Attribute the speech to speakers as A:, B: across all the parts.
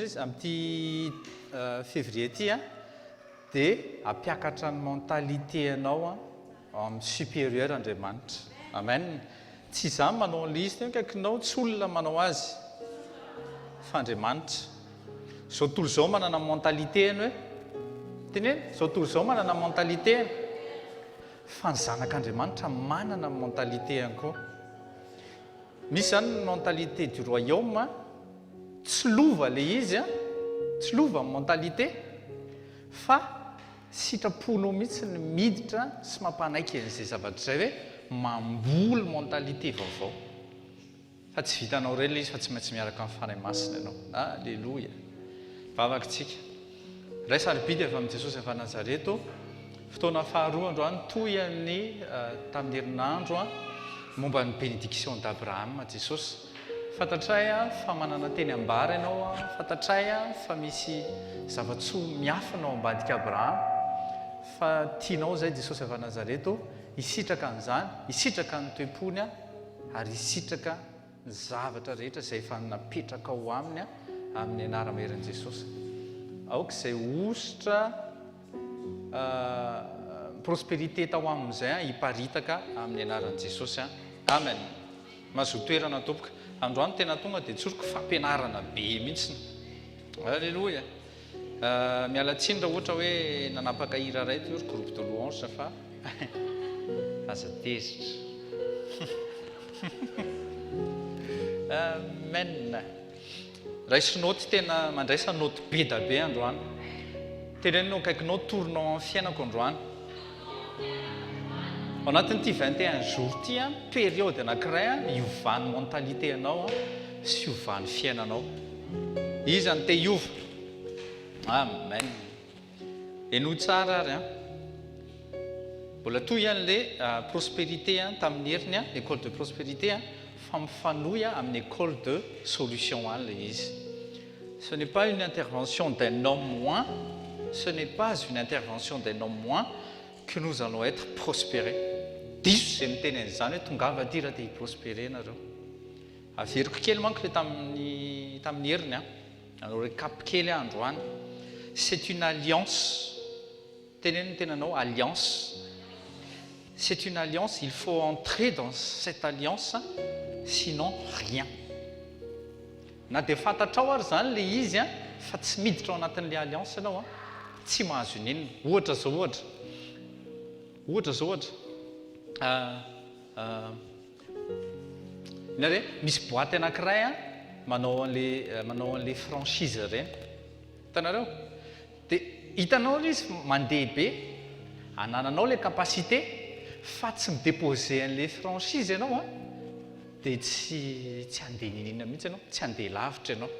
A: mihitsy izy, amin'ity février ity an, dia hampiakatra ny mentalité anao amin'ny supérieur Andriamanitra. Amen. Tsy izaho manao an'ilay izy teo akaikinao, tsy olona manao azy fa Andriamanitra. Izao tontolo izao manana mentalité-ny hoe, teneno, izao tontolo izao manana mentalité-ny fa ny zanak'Andriamanitra manana ny mentalité-ny koa. Misy izany ny mentalité du royaume, tsy lova ilay izy an, tsy lova ny mentalité fa sitraponao mihitsy ny miditra sy mampanaiky an'izay zavatra izay hoe mamboly mentalité vaovao. Fa tsy vitanao irery ilay izy fa tsy maintsy miaraka amin'ny Fanahy Masina ianao. Aleloia! Vavaka isika. Ray sarobidy avy amin'i Jesosy avy any Nazareto, fotoana faharoa androany toy an'ny tamin'ny herinandro momba ny bénédiction d'Abraham Jesosy. Fantatray fa manana teny ambara ianao, fantatray fa misy zava-tsoa miafina ao ambadik'i Abraham, fa tianao izay Jesosy avy any Nazareto hisitraka an'izany, hisitraka ny toe-pony ary hisitraka ny zavatra rehetra izay efa napetrakao aminy amin'ny anara-maherin'i Jesosy. Aoka izay hosotra prospérité tao aminy izay hiparitaka amin'ny anaran'i Jesosy. Amen. Mazoa toerana tompoko. Androany tena tonga dia tsoriko fampianarana be mihitsy. Alléluia. Miala tsiny raha ohatra hoe nanapaka hira iray teo ry groupe de louange fa aza tezitra. Amen. Raiso naoty tena mandraisa naoty be da be androany. Teneno ny akaikinao torinao amin'ny fiainako androany. Ao anatin'ity 21 jours ity an, période anankiray an, hiovan'ny mentalité anao an, sy hiovan'ny fiainanao. Iza no te hiova? Amen. Henoy tsara ary an. Mbola toy ihany le prospérité an tamin'ny heriny an, école de prospérité an, fa mifanohy amin'ny école de solution any le izy. Ce n'est pas une intervention d'un homme moins, ce n'est pas une intervention d'un homme moins que nous allons être prospérés. Diso izay miteny an'izany hoe tongava aty raha te hi-prospérer nareo. Averiko kely manko le tamin'ny tamin'ny heriny an. Nanao recap kely aho androany. C'est une alliance. Teneno ny tenanao alliance. C'est une alliance, il faut entrer dans cette alliance sinon rien. Na dia fantatrao ary izany ilay izy an, fa tsy miditra ao anatin'ilay alliance ianao an, tsy mahazo ininona. Ohatra izao ohatra. Ohatra izao ohatra. Inona re? Misy boîte anankiray an, manao an'ilay manao an'ilay franchise ireny. Hitanareo? Dia hitanao ilay izy mandeha be, anananao ilay capacité fa tsy mi-déposer an'ilay franchise ianao an, dia tsy tsy handeha n'inon'inona mihitsy ianao, tsy handeha lavitra ianao.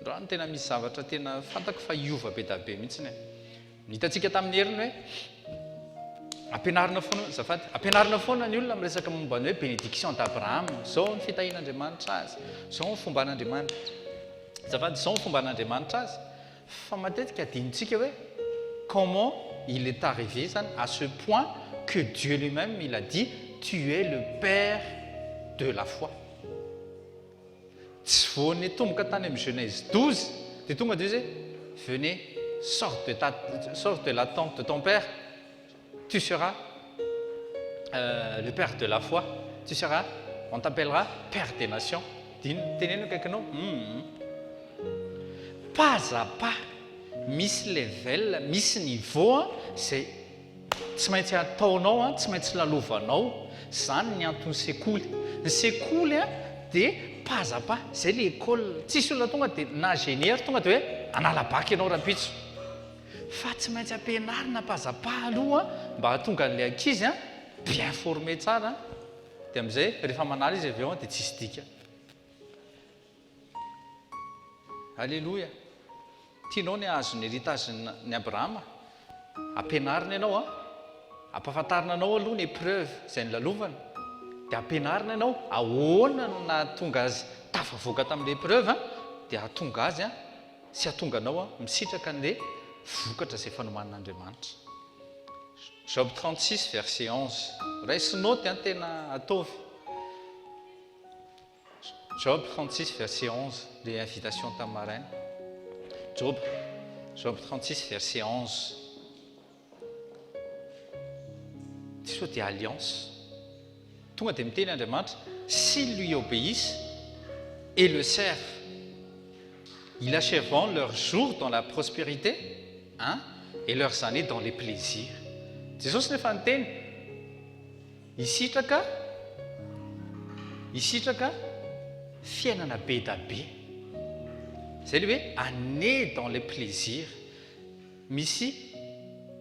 A: Androany tena misy zavatra tena fantako fa hiova be da be mihitsy e. Ny hitantsika tamin'ny heriny hoe ampianarina foana, azafady, ampianarina foana ny olona miresaka momba ny hoe bénédiction d'Abraham, izao ny fitahian'Andriamanitra azy, izao ny fomban'Andriamanitra, azafady, izao ny fomban'Andriamanitra azy, fa matetika adinontsika hoe comment il est arrivé zany à ce point que Dieu lui-même il a dit tu es le père de la foi. Tsy vao nitomboka tany amin'ny Genèse 12 dia tonga dia izy hoe venez sors de ta sors de la tente de ton père tu seras euh, le père de la foi tu seras on t'appellera père des nations dino teneno akaikinao hum pas à pas misy level misy niveau izay Tsy maintsy ataonao an, tsy maintsy lalovanao, zany ny anton'ny sekoly. Ny sekoly an dia pas à pas, zay le école, tsisy olona tonga dia na génie ary tonga dia hoe hanala bac ianao rahampitso. Fa tsy maintsy ampianarina pas à pas aloha mba hahatonga an'ilay ankizy an bien formé tsara dia amin'izay rehefa manala izy avy eo an dia tsisy dikany. Aleloia! Tianao ny hahazo ny héritage ny Abrahama? Ampianarina ianao an! Ampahafantarina anao aloha ny épreuve izay nolalovana, dia ampianarina ianao ahoana no nahatonga azy tafavoaka tamin'ilay épreuve dia hahatonga azy sy hahatonga anao misitraka an'ilay vokatra izay efa nomanin'Andriamanitra. Job 36 verset 11. Raiso naoty an, tena ataovy. Job 36 verset 11, le invitation tamin'ny maraina. Joba, Job 36 verset 11. Ty sao dia alliance. Tonga dia miteny Andriamanitra, s'ils lui obéissent et le servent, il achèveront leurs jours dans la prospérité hein, et leurs années dans les plaisirs. Jesosy nefa niteny, hisitraka hisitraka fiainana be da be. Zay le hoe années dans les plaisirs. Misy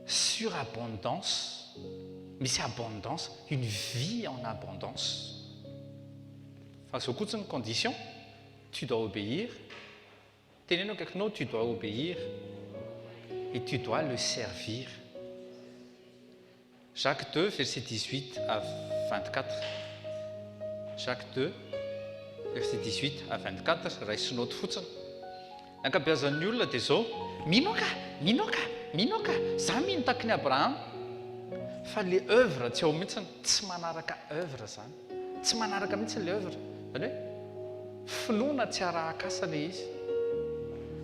A: surabondance, misy abondance, une vie en abondance. Fa zao koa tsy ny condition, tu dois obéir. Teneno akaikinao, tu dois obéir et tu dois le servir. Jacques 2 verset 18 à 24. Jacques 2 verset 18 à 24, raiso note fotsiny. Ny ankabeazan'ny olona dia zao, mino ka, mino ka, mino ka, za mino tahaky ny Abraham. Fa le œuvre tsy ao mihitsiny, tsy manaraka œuvre zany. Tsy manaraka mihitsy le œuvre. Zany hoe finoana tsy arahaka asa le izy.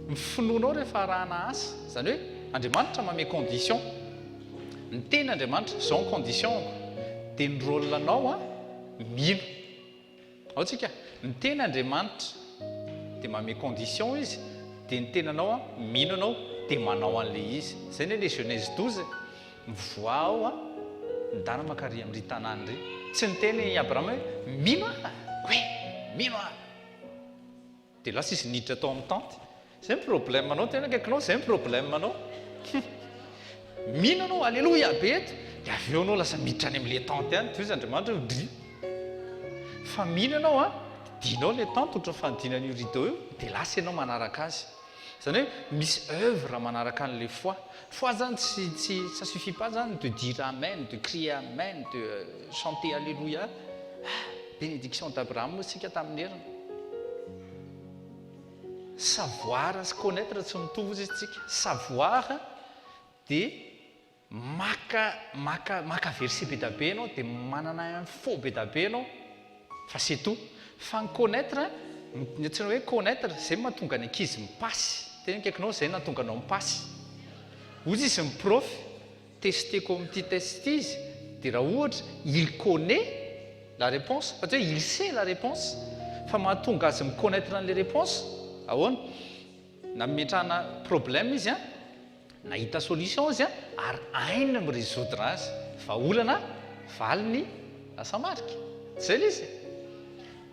A: Ny finoanao rehefa arahana asa, zany hoe Andriamanitra manome condition. Ny teny Andriamanitra, zao ny condition-ko. Dia ny rôle-nao a, mino. Ao tsika, ny teny Andriamanitra dia manome condition izy, dia ny tenanao a, mino anao, dia manao an'le izy. Zay ny le Genèse 12, mivoaha ao a, midana makary amin'ry tanàna ry. Tsy niteny i Abrahama hoe mino aho, hoe mino aho. Dia lasa izy niditra tao amin'ny tente. Zay ny problème anao, tena akaikinao, zay ny problème anao. Mino anao, alléluia be eto. Dia avy eo anao lasa miditra any amin'le tente any, toy izy Andriamanitra hoe dri. Fa mino ianao a, dinao le tente ohatran'ny fanodinana io rideau io, dia lasa ianao manaraka azy. Zany hoe misy œuvre manaraka an'le foi. Foi zany tsy tsy ça suffit pas zany de dire amen, de crier amen, de chanter alléluia. Ah, bénédiction d'Abraham isika tamin'ny heriny. Savoir sy connaître tsy mitovy izy tsika. Savoir dia maka maka maka verset be da be ianao, dia manana info be da be ianao, fa c'est tout. Fa ny connaître, ny antsoina hoe connaître, zay mahatonga ny ankizy mipasy. Tena akaikinao, zay nahatonga anao mipasy. Hoy izy ny prof, testeko amin'ity test ity izy, dia raha ohatra il connaît la réponse, fa tsy hoe il sait la réponse, fa mahatonga azy mi-connaître an'ilay réponse, ahoana? Nametrahana problème izy a, nahita solution izy a, ary hainy mi-résoudre azy. Vahaolana, valiny, lasa marika. Zay le izy.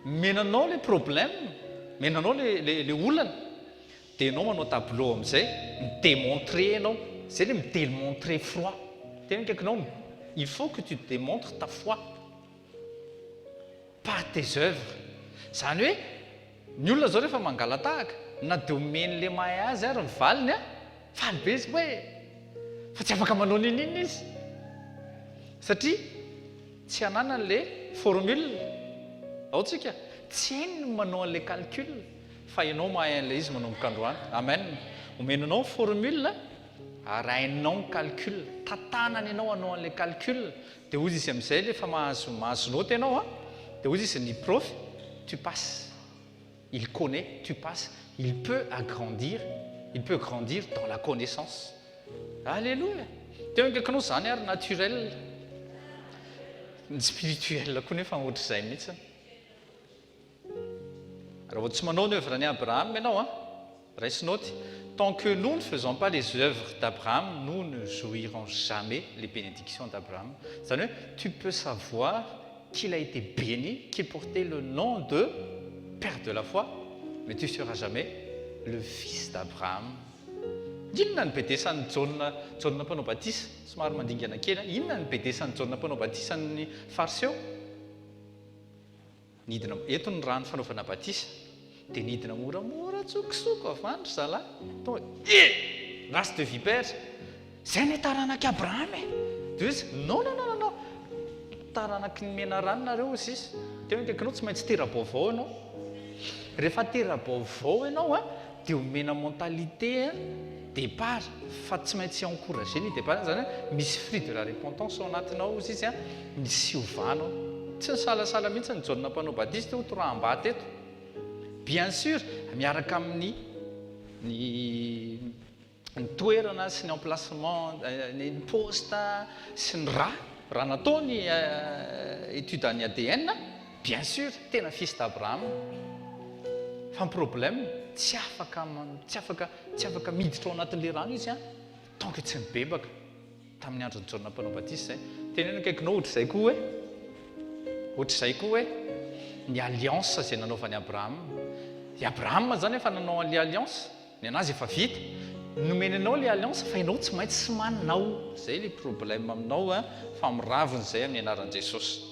A: Menanao le problème, menanao le olana, dia ianao manao tableau amin'izay, mi-démontrer ianao. Zay le mi-démontrer foi. Tena akaikinao, il faut que tu démontres ta foi par tes œuvres. Zany hoe ny olona zao rehefa mangala-tahaka, na dia omeny le mahay azy ary ny valiny a, faly be izy hoe fa tsy afaka manao n'inon'inona izy. Satria tsy ananany le formule. Ao tsika, tsy hainy ny manao an'le calcul, fa ianao mahay an'ilay izy manomboka androany. Amen. Omenanao ny formule ary hainao ny calcul. Tantanany ianao hanao an'le calcul. Dia hoy izy amin'izay rehefa mahazo mahazo note ianao a, dia hoy izy ny prof, tu passes. Il connaît, tu passes. Il peut agrandir, il peut grandir dans la connaissance. Alléluia. Teo akaikinao zany ary naturel. Ny spirituel koa nefa ohatr'izay mihitsy. Raha vao tsy manao ny œuvre ny Abraham ianao a, raiso note, tant que nous ne faisons pas les œuvres d'Abraham, nous ne jouirons jamais les bénédictions d'Abraham. Zany hoe tu peux savoir qu'il a été béni, qu'il portait le nom de père de la foi, mais tu seras jamais le fils d'Abraham. Inona ny bedesan'ny Jaona, Jaona mpanao batisa, somary mandingana kely, inona ny bedesan'ny Jaona mpanao batisan'ny Fariseo? Nidina eto ny rano fanaovana batisa, dia nidina moramora tsokosoko avy any ry zalahy. Tonga, eh! Race de vipère. Zay ny taranak'i Abraham e. Dia izy, non, non, non, non, non. Taranaky ny menarano nareo izy izy. Teo akaikinao tsy maintsy tera-baovao ianao. Rehefa tera-baovao ianao a, dia omena mentalité départ, fa tsy maintsy encourager ny départ zany hoe misy fruit de la repentance ao anatinao izy izy a, misy fiovanao. Tsy nisalasala mihitsy ny Jaona mpanao batista ho toraham-bato eto. Bien sûr, miaraka amin'ny Ny ny toerana sy ny emplacement, ny poste sy ny rà, raha natao ny étude an'ny ADN, bien sûr tena fils d'Abraham. Fa ny problème tsy afaka tsy afaka tsy afaka miditra ao anatin'ilay rano izy an, tant que tsy mibebaka. Tamin'ny andron'i Jaona Mpanao Batisa izay. Teneno akaikinao ohatr'izay koa hoe, ohatr'izay koa hoe ny alliance izay nanaovan'i Abraham. I Abraham izany efa nanao an'ilay alliance, ny an'azy efa vita. Nomeny anao ilay alliance fa ianao tsy maintsy manao. Izay ilay problème aminao an, fa miravona izay amin'ny anaran'i Jesosy.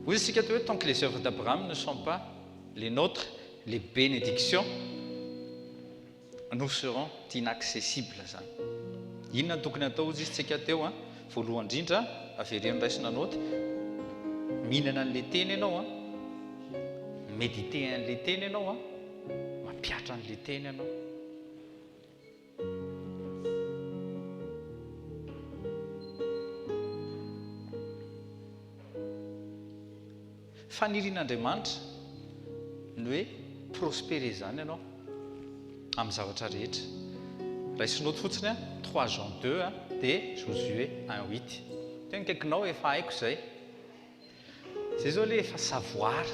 A: Hoy isika teo hoe tant que les œuvres d'Abraham ne sont pas les nôtres, les bénédictions nous seront inaccessibles izany. Inona no tokony hatao hozy izy tsika teo an? Voalohany indrindra, avereno raisina note, mihinana an'ilay teny ianao an, méditer an'ilay teny ianao an, mampihatra an'ilay teny ianao. Fanirian'Andriamanitra ny hoe prospérer izany ianao amin'ny zavatra rehetra. Raiso note fotsiny an, trois Jean deux dia Josué un huit. Teo ny akaikinao efa haiko izay. Zay zao le efa savoir,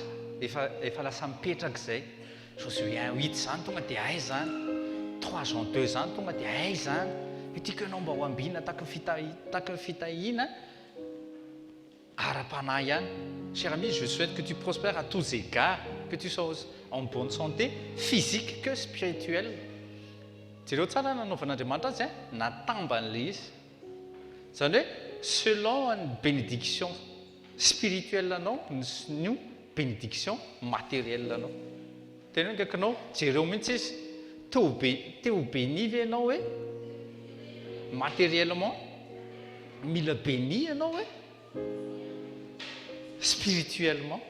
A: efa efa lasa mipetraka izay. Josué un huit zany tonga dia hay zany, trois Jean deux zany tonga dia hay zany. Io tiako ianao mba ho ambinina tahaky ny fitahi- tahaky ny fitahiana ara-panahy ihany. Cher ami, je souhaite que tu prospères à tous égards, que tu sois en bonne santé physique que spirituelle. Jereo tsara ny nanaovan'Andriamanitra azy ein, natambany ilay izy. Izany hoe selon ny bénédiction spirituelle anao no bénédiction matérielle anao. Teneno akaikinao, jereo mihitsy izy, te ho be, te ho béni ve ianao hoe matériellement? Mila béni ianao hoe spirituellement?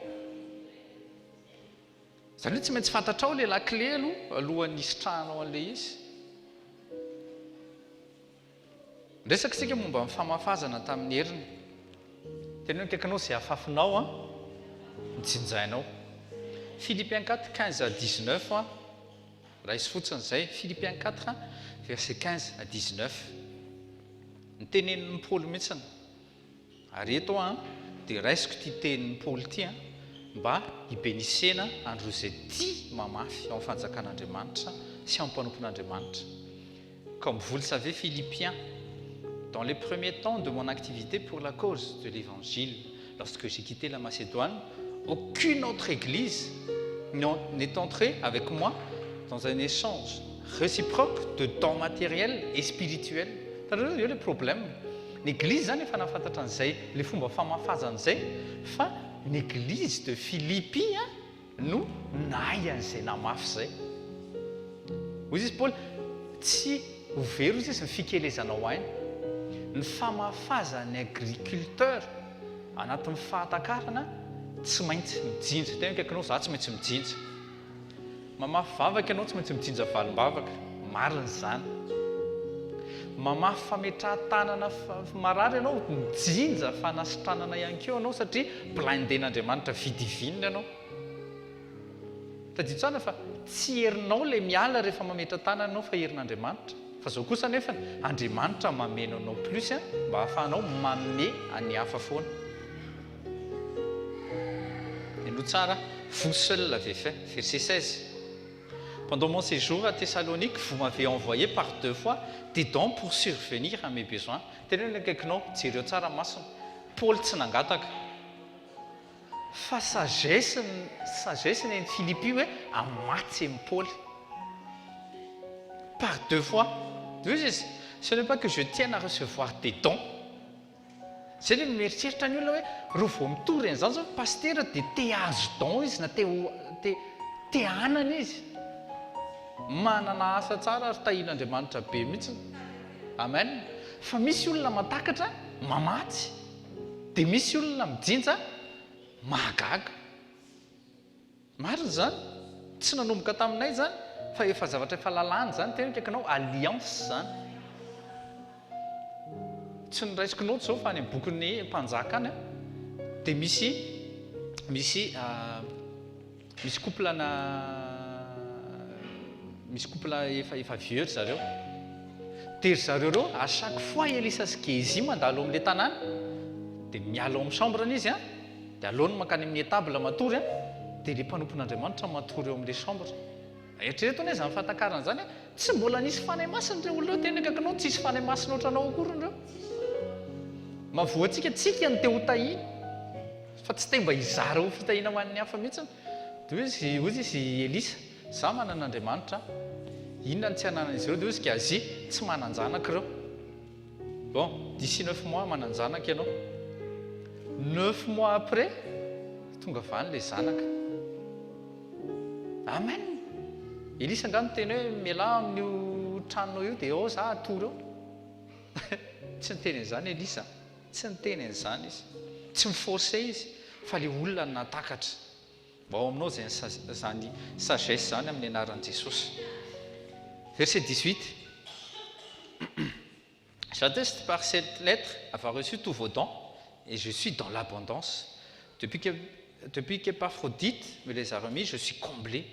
A: Izany hoe tsy maintsy fantatrao ilay lakile aloha alohan'ny hisitrahanao an'ilay izy. Niresaka isika momba ny famafazana tamin'ny heriny. Teneno akaikinao izay afafinao an, no jinjainao. Philippiens 4, 15 à 19 an, raiso fotsiny izay. Philippiens 4, verset 15 à 19. Nitenenin'i Paoly mihitsiny. Ary eto an, dia raisiko ity tenin'i Paoly ity an, mba hibenisena an'ireo izay tia mamafy ao amin'ny fanjakan'Andriamanitra sy ao amin'ny mpanompon'Andriamanitra. Comme vous le savez Philippiens, dans les premiers temps de mon activité pour la cause de l'Evangile, lorsque j'ai quitté la Macédoine, aucune autre église n'est entrée avec moi dans un échange réciproque de dons matériels et spirituels. Hitanareo eo ilay problème. Ny église izany efa nahafantatra an'izay, ilay fomba famafazana izay, fa ny église de Philippy no nahay an'izay namafy izay. Hoy izy Paoly, tsy ho very hoy izy ny fikelezanao aina. Ny famafazan'ny agriculteur anatin'ny fahatakarana tsy maintsy mijinja. Tena akaikinao, za tsy maintsy mijinja. Mamafy vavaka ianao tsy maintsy mijinja valim-bavaka. Marina izany. Mamafy fametrahan-tanana marary ianao, mijinja fanasitranana ihany koa ianao satria blindé-n'Andriamanitra vie divine ianao. Tadidio tsara fa tsy herinao ilay miala rehefa mametra-tanana ianao fa herin'Andriamanitra. Fa izao kosa anefa, Andriamanitra mameno anao plus mba hahafahanao manome an'ny hafa foana. Henoy tsara, vous seul l'avez fait. Verset 16. Pendant mon séjour à Thessalonique, vous m'avez envoyé par deux fois des dons pour survenir à mes besoins. Teneno ny akaikinao, jereo tsara masony. Paoly tsy nangataka. Fa sagesse, sagesse ny an'i Philippi hoe hamatsy an'i Paoly. Par deux fois. Hoy izy, ce n'est pas que je tienne à recevoir des dons. Zay le mieritreritra ny olona hoe reo vao mitory an'izany zao pasitera dia te hahazo don izy na te ho te te hanana izy. Manana asa tsara ary tahian'Andriamanitra be mihitsy. Amen. Fa misy olona matakatra mamatsy dia misy olona mijinja mahagaga. Marina izany, tsy nanomboka taminay izany fa efa zavatra efa lalàna izany, tena akaikinao alliance izany. Tsy noraisiko note izao fa any amin'ny bokin'ny mpanjaka any dia misy Misy misy couple na misy couple efa efa vieux ry zareo. Dia ry zareo ireo à chaque fois Elisa sy Gehazi mandalo ao amin'ilay tanàna dia miala ao amin'ny chambre-ny izy an, dia aleony mankany amin'ny étable matory an, dia ilay mpanompon'Andriamanitra matory eo amin'ilay chambre. Eritrereto anie izany fahatakarana izany an, tsy mbola nisy Fanahy Masina ireo olona ireo, teny akaikinao tsisy Fanahy Masina ohatranao akory ireo. Mahavoa antsika, tsika no te ho tahiana fa tsy te mba hizara ho fitahiana ho an'ny hafa mihitsy. Dia hoy izy, hoy izy Elisa, za manana Andriamanitra, inona no tsy ananan'izy ireo? Dia hoy izy Gehazi, tsy manan-janaka ireo. Bon, d'ici neuf mois manan-janaka ianao. Neuf mois après, tonga avy any ilay zanaka. Amen! Elisa angaha niteny hoe mialà amin'io tranonao io dia ao za hatory eo. Tsy niteny an'izany Elisa. Tsy niteny an'izany izy. Tsy mi-forcer izy fa ilay olona no nahatakatra. Mba ao aminao izany izany sagesse izany amin'ny anaran'i Jesosy. Verset 18. J'atteste par cette lettre avoir reçu tous vos dons et je suis dans l'abondance. Depuis que depuis qu'Épaphrodite me les a remis, je suis comblé.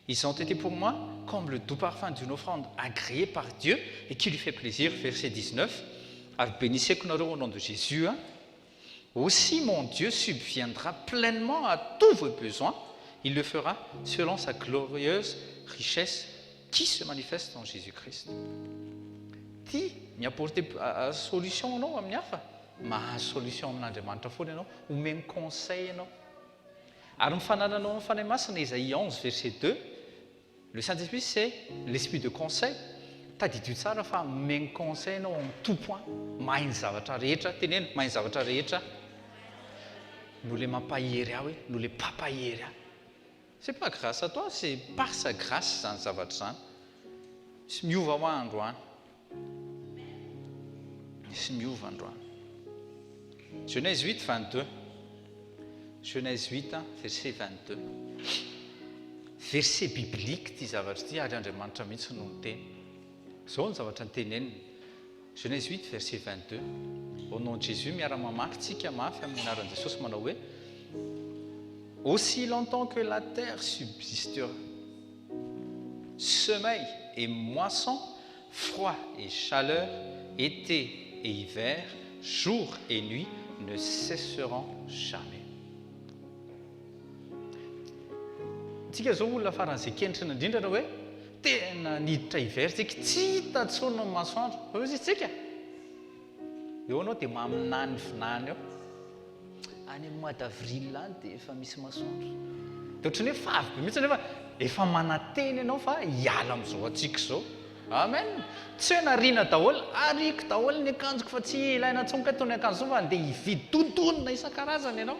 A: Ils ont été pour moi comme le doux parfum d'une offrande agréée par Dieu et qui lui fait plaisir. Verset 19. Ary bénissez-ko nareo au nom de Jésus. Aussi mon Dieu subviendra pleinement à tous vos besoins, il le fera selon sa glorieuse richesse qui se manifeste en Jésus-Christ. Tia mi-apporter solution anao amin'ny hafa, mahazo solution amin'Andriamanitra foana ianao, omeny conseil ianao. Ary ny fanananao ny Fanahy Masina, Isaïe 11 verset 2, Le Saint Esprit c'est l'esprit de conseil, tadidio tsara fa omeny conseil ianao en tout point, mahay ny zavatra rehetra, teneno, mahay ny zavatra rehetra no le mampahery ahy hoe, no le mpampahery ahy. C'est pas grâce à toi, c'est par sa grâce izany zavatra izany. Misy miova hoa androany. Misy miova androany. Genèse 8, 22. Genèse 8, verset 22. Verset biblique ity zavatra ity ary Andriamanitra mihitsy no niteny. Izao ny zavatra niteneniny. Genèse 8, verset 22. Au nom de Jésus, miara-mamaky tsika mafy amin'ny anaran'i Jesosy manao hoe Aussi longtemps que la terre subsistera, Sommeil et moisson, froid et chaleur, été et hiver, jour et nuit ne cesseront jamais. Tsika zao olona faran'izay kentrina indrindra raha hoe tena niditra hiver tsika, tsy hita intsony ny masoandro. Fa hoy tsika, Eo anao dia maminany vinany eo. Any amin'ny mois d'avril any dia efa misy masoandro. Dia ohatran'ny hoe favy be mihitsy nefa efa manantena ianao fa hiala amin'izao hatsiaka izao. Amen. Tsy hoe nariana daholo, ariako daholo ny akanjoko fa tsy ilaina intsony kay itony akanjo itony fa andeha hividy dodonina isan-karazany ianao.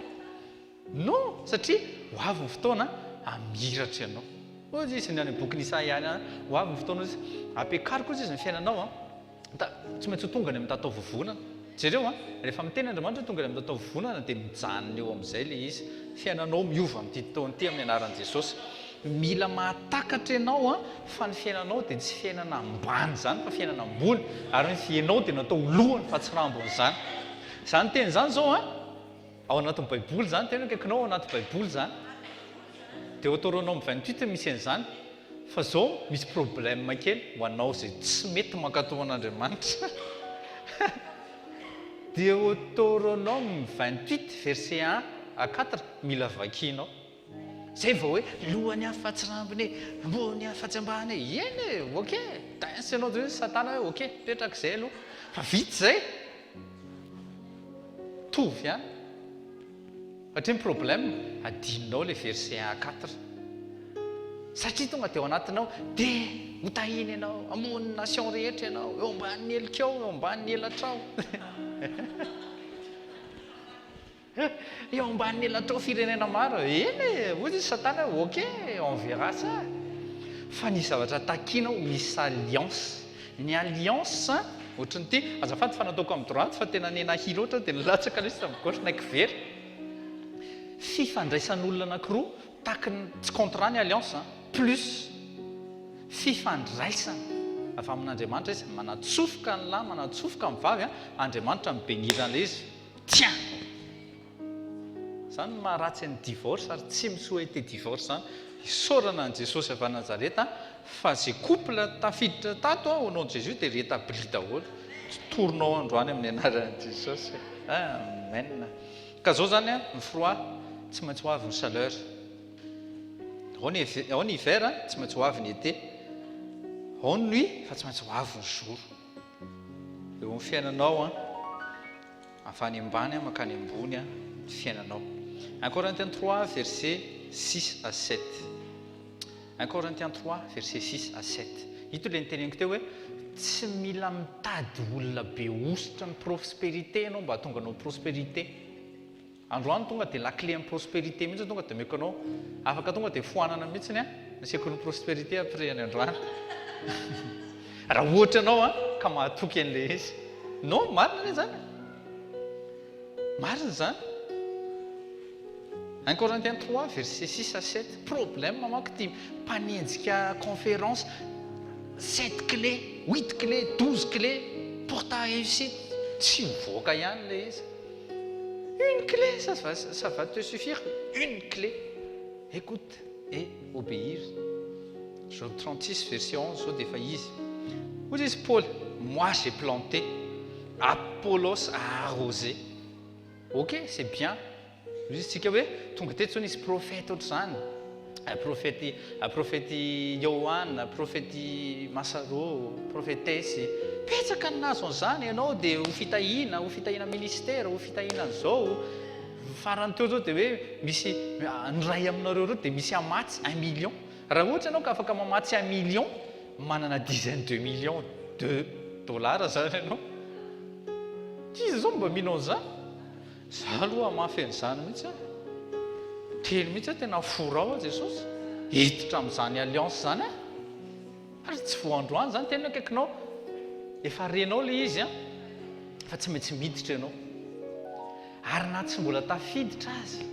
A: Non, satria ho avy ny fotoana hamiratra ianao. Hoy izy ny any amin'ny bokin'i Isaia any, ho avy ny fotoana hoy izy, ampiakariko hoy izy ny fiainanao an. Ta, tsy maintsy ho tonga any amin'ny tatao vovonana. Jereo an, rehefa miteny Andriamanitra hoe tonga any amin'ny tatao vovonana dia mijanona eo amin'izay ilay izy. Fiainanao miova amin'ity taona ity amin'ny anaran'i Jesosy. Mila mahatakatra ianao an, fa ny fiainanao dia tsy fiainana ambany izany fa fiainana ambony. Ary ny ianao dia natao ho lohany fa tsy rambon'izany. Izany teny izany izao an, ao anatin'ny Baiboly izany, tena akaikinao ao anaty Baiboly izany. Deoteronome 28 misy an'izany. Fa zao misy problème kely ho anao izay tsy mety mankatò an'Andriamanitra. Deoteronome 28 verset 1 à 4 mila vakianao. Zay vao hoe lohany aho fa tsy rambony e, ambony aho fa tsy ambany e. Eny e, ok, dance ianao dia hoe satana hoe ok, petraka izay aloha. Fa vita izay. Mitovy ihany. Satria ny problème, adinonao ilay verset un à quatre. Satria tonga dia ao anatinao, dia ho tahiana ianao, hamono ny nation rehetra ianao, eo ambanin'ny helikao, eo ambanin'ny elatrao. Eo ambanin'ny elatrao firenena maro. Eny e, hoy izy Satana hoe ok, on verra ça. Fa ny zavatra takiana ho misy alliance. Ny alliance ohatran'ity, azafady fa nataoko amin'ny droite fa tena nenahi loatra dia nilatsaka ilay izy tamin'ny gauche naiky very. Fifandraisan'olona anankiroa takiny, tsy contrat ny alliance an, plus fifandraisana avy amin'Andriamanitra izy, manatsofoka ny lahy, manatsofoka ny vavy an, Andriamanitra mi-benir an'ilay izy. Tiens! Izany no maharatsy ny divorce ary tsy mi-souhaiter divorce izany. Isaorana an'i Jesosy avy any Nazareta fa ze couple tafiditra tato au nom de Jésus dia rétabli daholo. Tsy torinao androany amin'ny anaran'i Jesosy. Amen. Ka zao zany an, ny froid tsy maintsy ho avy ny chaleur. Ao ny ao ny hiver tsy maintsy ho avy ny été. Ao ny nuit fa tsy maintsy ho avy ny jour. Eo amin'ny fiainanao an, avy any ambany mankany ambony ny fiainanao. 1 Corinthiens 3 verset 6 à 7. 1 Corinthiens 3 verset 6 à 7. Ito ilay niteneniko teo hoe tsy mila mitady olona be hosotra ny prospérité ianao mba hahatonga anao prospérité. Androany tonga dia la clé an'ny prospérité mihitsy tonga dia omeko anao. Afaka tonga dia foanana mihitsy ny ny sekolin'ny prospérité après ny androany. Raha ohatra ianao an ka mahatoky an'ilay izy. Non, marina anie izany e. Marina izany. 1 Corinthiens 3 verset 6 à 7. Problème manko ity mpanenjika conférence 7 clés, 8 clés, 12 clés pour ta réussite. Tsy mivoaka ihany ilay izy. Une clé, ça va, ça va te suffire. Une clé. Écoute et obéir. Job 36 verset 11 zao dia efa izy. Hoy izy Paoly, moi j'ai planté, Apollos a arrosé. Ok, c'est bien. Hoy izy tsika hoe tonga teto zao nisy prophète ohatr'izany. Prophète prophète Yohan, prophète Masaro, prophétesse. Betsaka ny nahazo an'izany ianao dia ho fitahiana, ho fitahiana ministère, ho fitahiana an'izao. Farany teo zao dia hoe misy ny iray aminareo ireo dia misy hamatsy un million. Raha ohatra ianao ka afaka mamatsy un million, manana dizaine de millions de dollars zany ianao. Iza zao mba mino an'izany? Za aloha hamafy an'izany mihitsy aho. Teny mihitsy aho tena forao aho Jesosy. Hiditra amin'izany alliance izany aho. Ary tsy vao androany izany tena akaikinao. Efa renao ilay izy an. Fa tsy maintsy miditra ianao. Ary na tsy mbola tafiditra aza.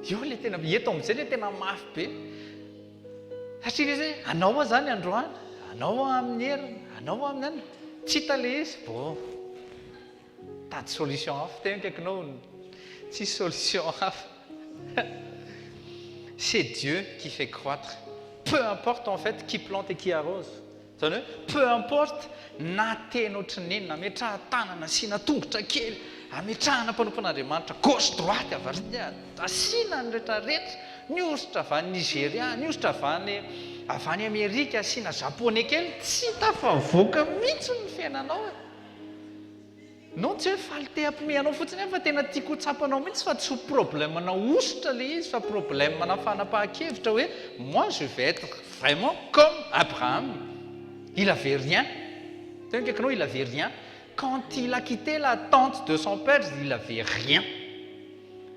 A: Eo ilay tena, eto amin'izay ilay tena mafy be. Satria ilay izy hoe anao aho izany androany, anao aho amin'ny heriny, anao aho amin'ny anona. Tsy hita ilay izy, bon. Mitady solution hafa, tena akaikinao, tsisy solution hafa. C'est Dieu qui fait croître. Peu importe en fait qui plante et qui arrose. Izany hoe peu importe na tena ohatran'ny inona, ametraha tanana, asiana tongotra kely, ametrahana mpanompon'Andriamanitra gauche droite avy asiana ny rehetra rehetra, ny ositra avy any Nigeria, ny ositra avy any avy any Amerika, asiana japonais kely, tsy tafavoaka mihitsy ny fiainanao e. Non tsy hoe faly te hampime anao fotsiny aho fa tena tiako ho tsapanao mihitsy fa tsy ho problème na hosotra le izy fa problème na fanapahan-kevitra hoe moi je vais être vraiment comme Abraham il avait rien tena akaikinao il avait rien quand il a quitté la tente de son père il avait rien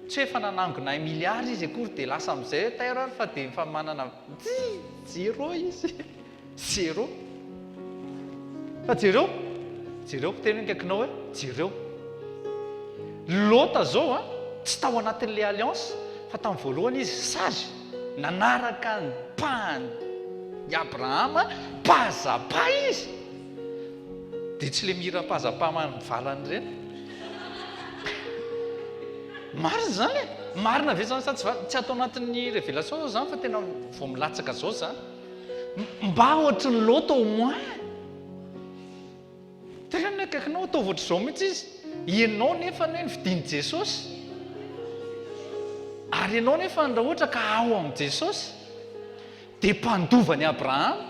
A: tsy hoe efa nanangona un milliard izy akory dia lasa amin'izay hoe tairo ary fa dia efa manana zéro izy Zéro. Fa jereo, jereo, tena ny akaikinao hoe jereo. Lota zao an, tsy tao anatin'ilay alliance fa tamin'ny voalohany izy sage, nanaraka ny pas-n'i Abrahama pas à pas izy. Dia tsy ilay mihira pas à pas mivalana ireny. Marina izany e! Marina ve izany sa tsy Tsy ato anatin'ny révélation zao izany fa tena vao milatsaka zao izany. Mba ohatry ny Lota au moins. Tena akaikinao ataovy ohatr'izao mihitsy izy. Ianao nefa anie nofidin'i Jesosy. Ary ianao nefa raha ohatra ka ao amin'i Jesosy dia mpandova an'i Abrahama.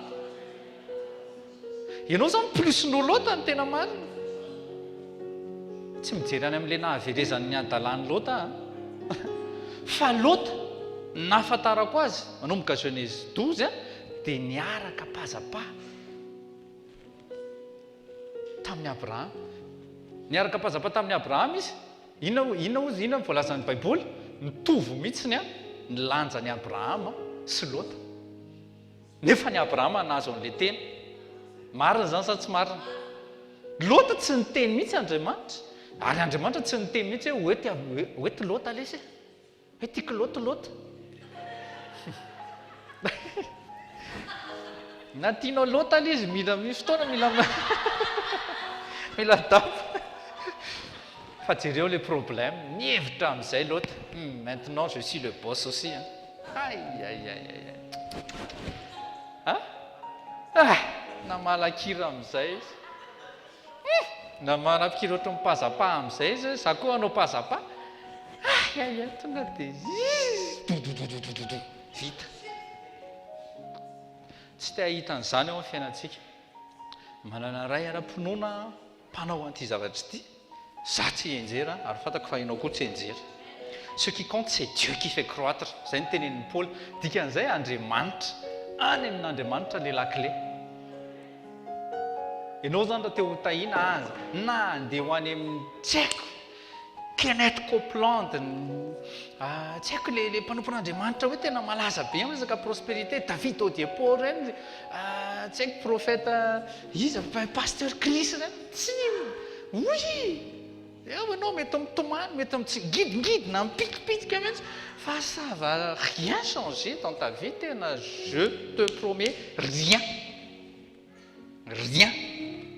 A: Ianao izany plus noho Lota ny tena marina. Tsy mijery any amin'ilay nahaverezan'ny hadalan'i Lota aho. Fa Lota, ny nahafantarako azy, manomboka Genèse 12, dia niaraka pas à pas tamin'i Abrahama. Niaraka pas à pas tamin'i Abrahama izy. Inona, inona hozy, inona no voalazan'ny Baiboly? Mitovy mihitsy ny lanjan'i Abrahama sy Lota. Nefa ny Abrahama nahazo an'ilay teny. Marina izany sa tsy marina? Lota tsy niteny mihitsy Andriamanitra. Ary Andriamanitra tsy niteny mihitsy hoe hoety hoety Lota lesy e. Hoe tiako Lota Lota. Na tianao Lota aloha izy mila misy fotoana mila mila dapa. Fa jereo le problème, nihevitra amin'izay Lota, hum, maintenant je suis le boss aussi hein. Hay hay hay hay. Ah? Ah! Namalakira amin'izay izy. Hum! Namanapikira ohatran'ny pazzapa amin'izay izy, za koa hanao pazzapa. Hay hay hay, tonga dia dodododododo, vita. Tsy te hahita an'izany eo amin'ny fiainantsika. Manana ray ara-pinoana mpanao an'ity zavatra ity, za tsy hianjera ary fantako fa ianao koa tsy hianjera. Ce qui compte c'est Dieu qui fait croître, izay no tenenin'i Paoly. Dikan'izay Andriamanitra, any amin'Andriamanitra le lakile. Ianao izany raha te ho tahiana aza na handeha ho any amin'ny tsy haiko Kenneth Copeland, tsy haiko le le mpanompon'Andriamanitra hoe tena malaza be amin'ny resaka prospérité, David Oyedepo ireny, tsy haiko prophète iza, pasteur Chris ireny, tsy, oui! Eo ianao mety mitomany, mety mitsingidingidina, mipikipitika mihitsy, fa ça va rien changer dans ta vie, tena je te promets rien. Rien.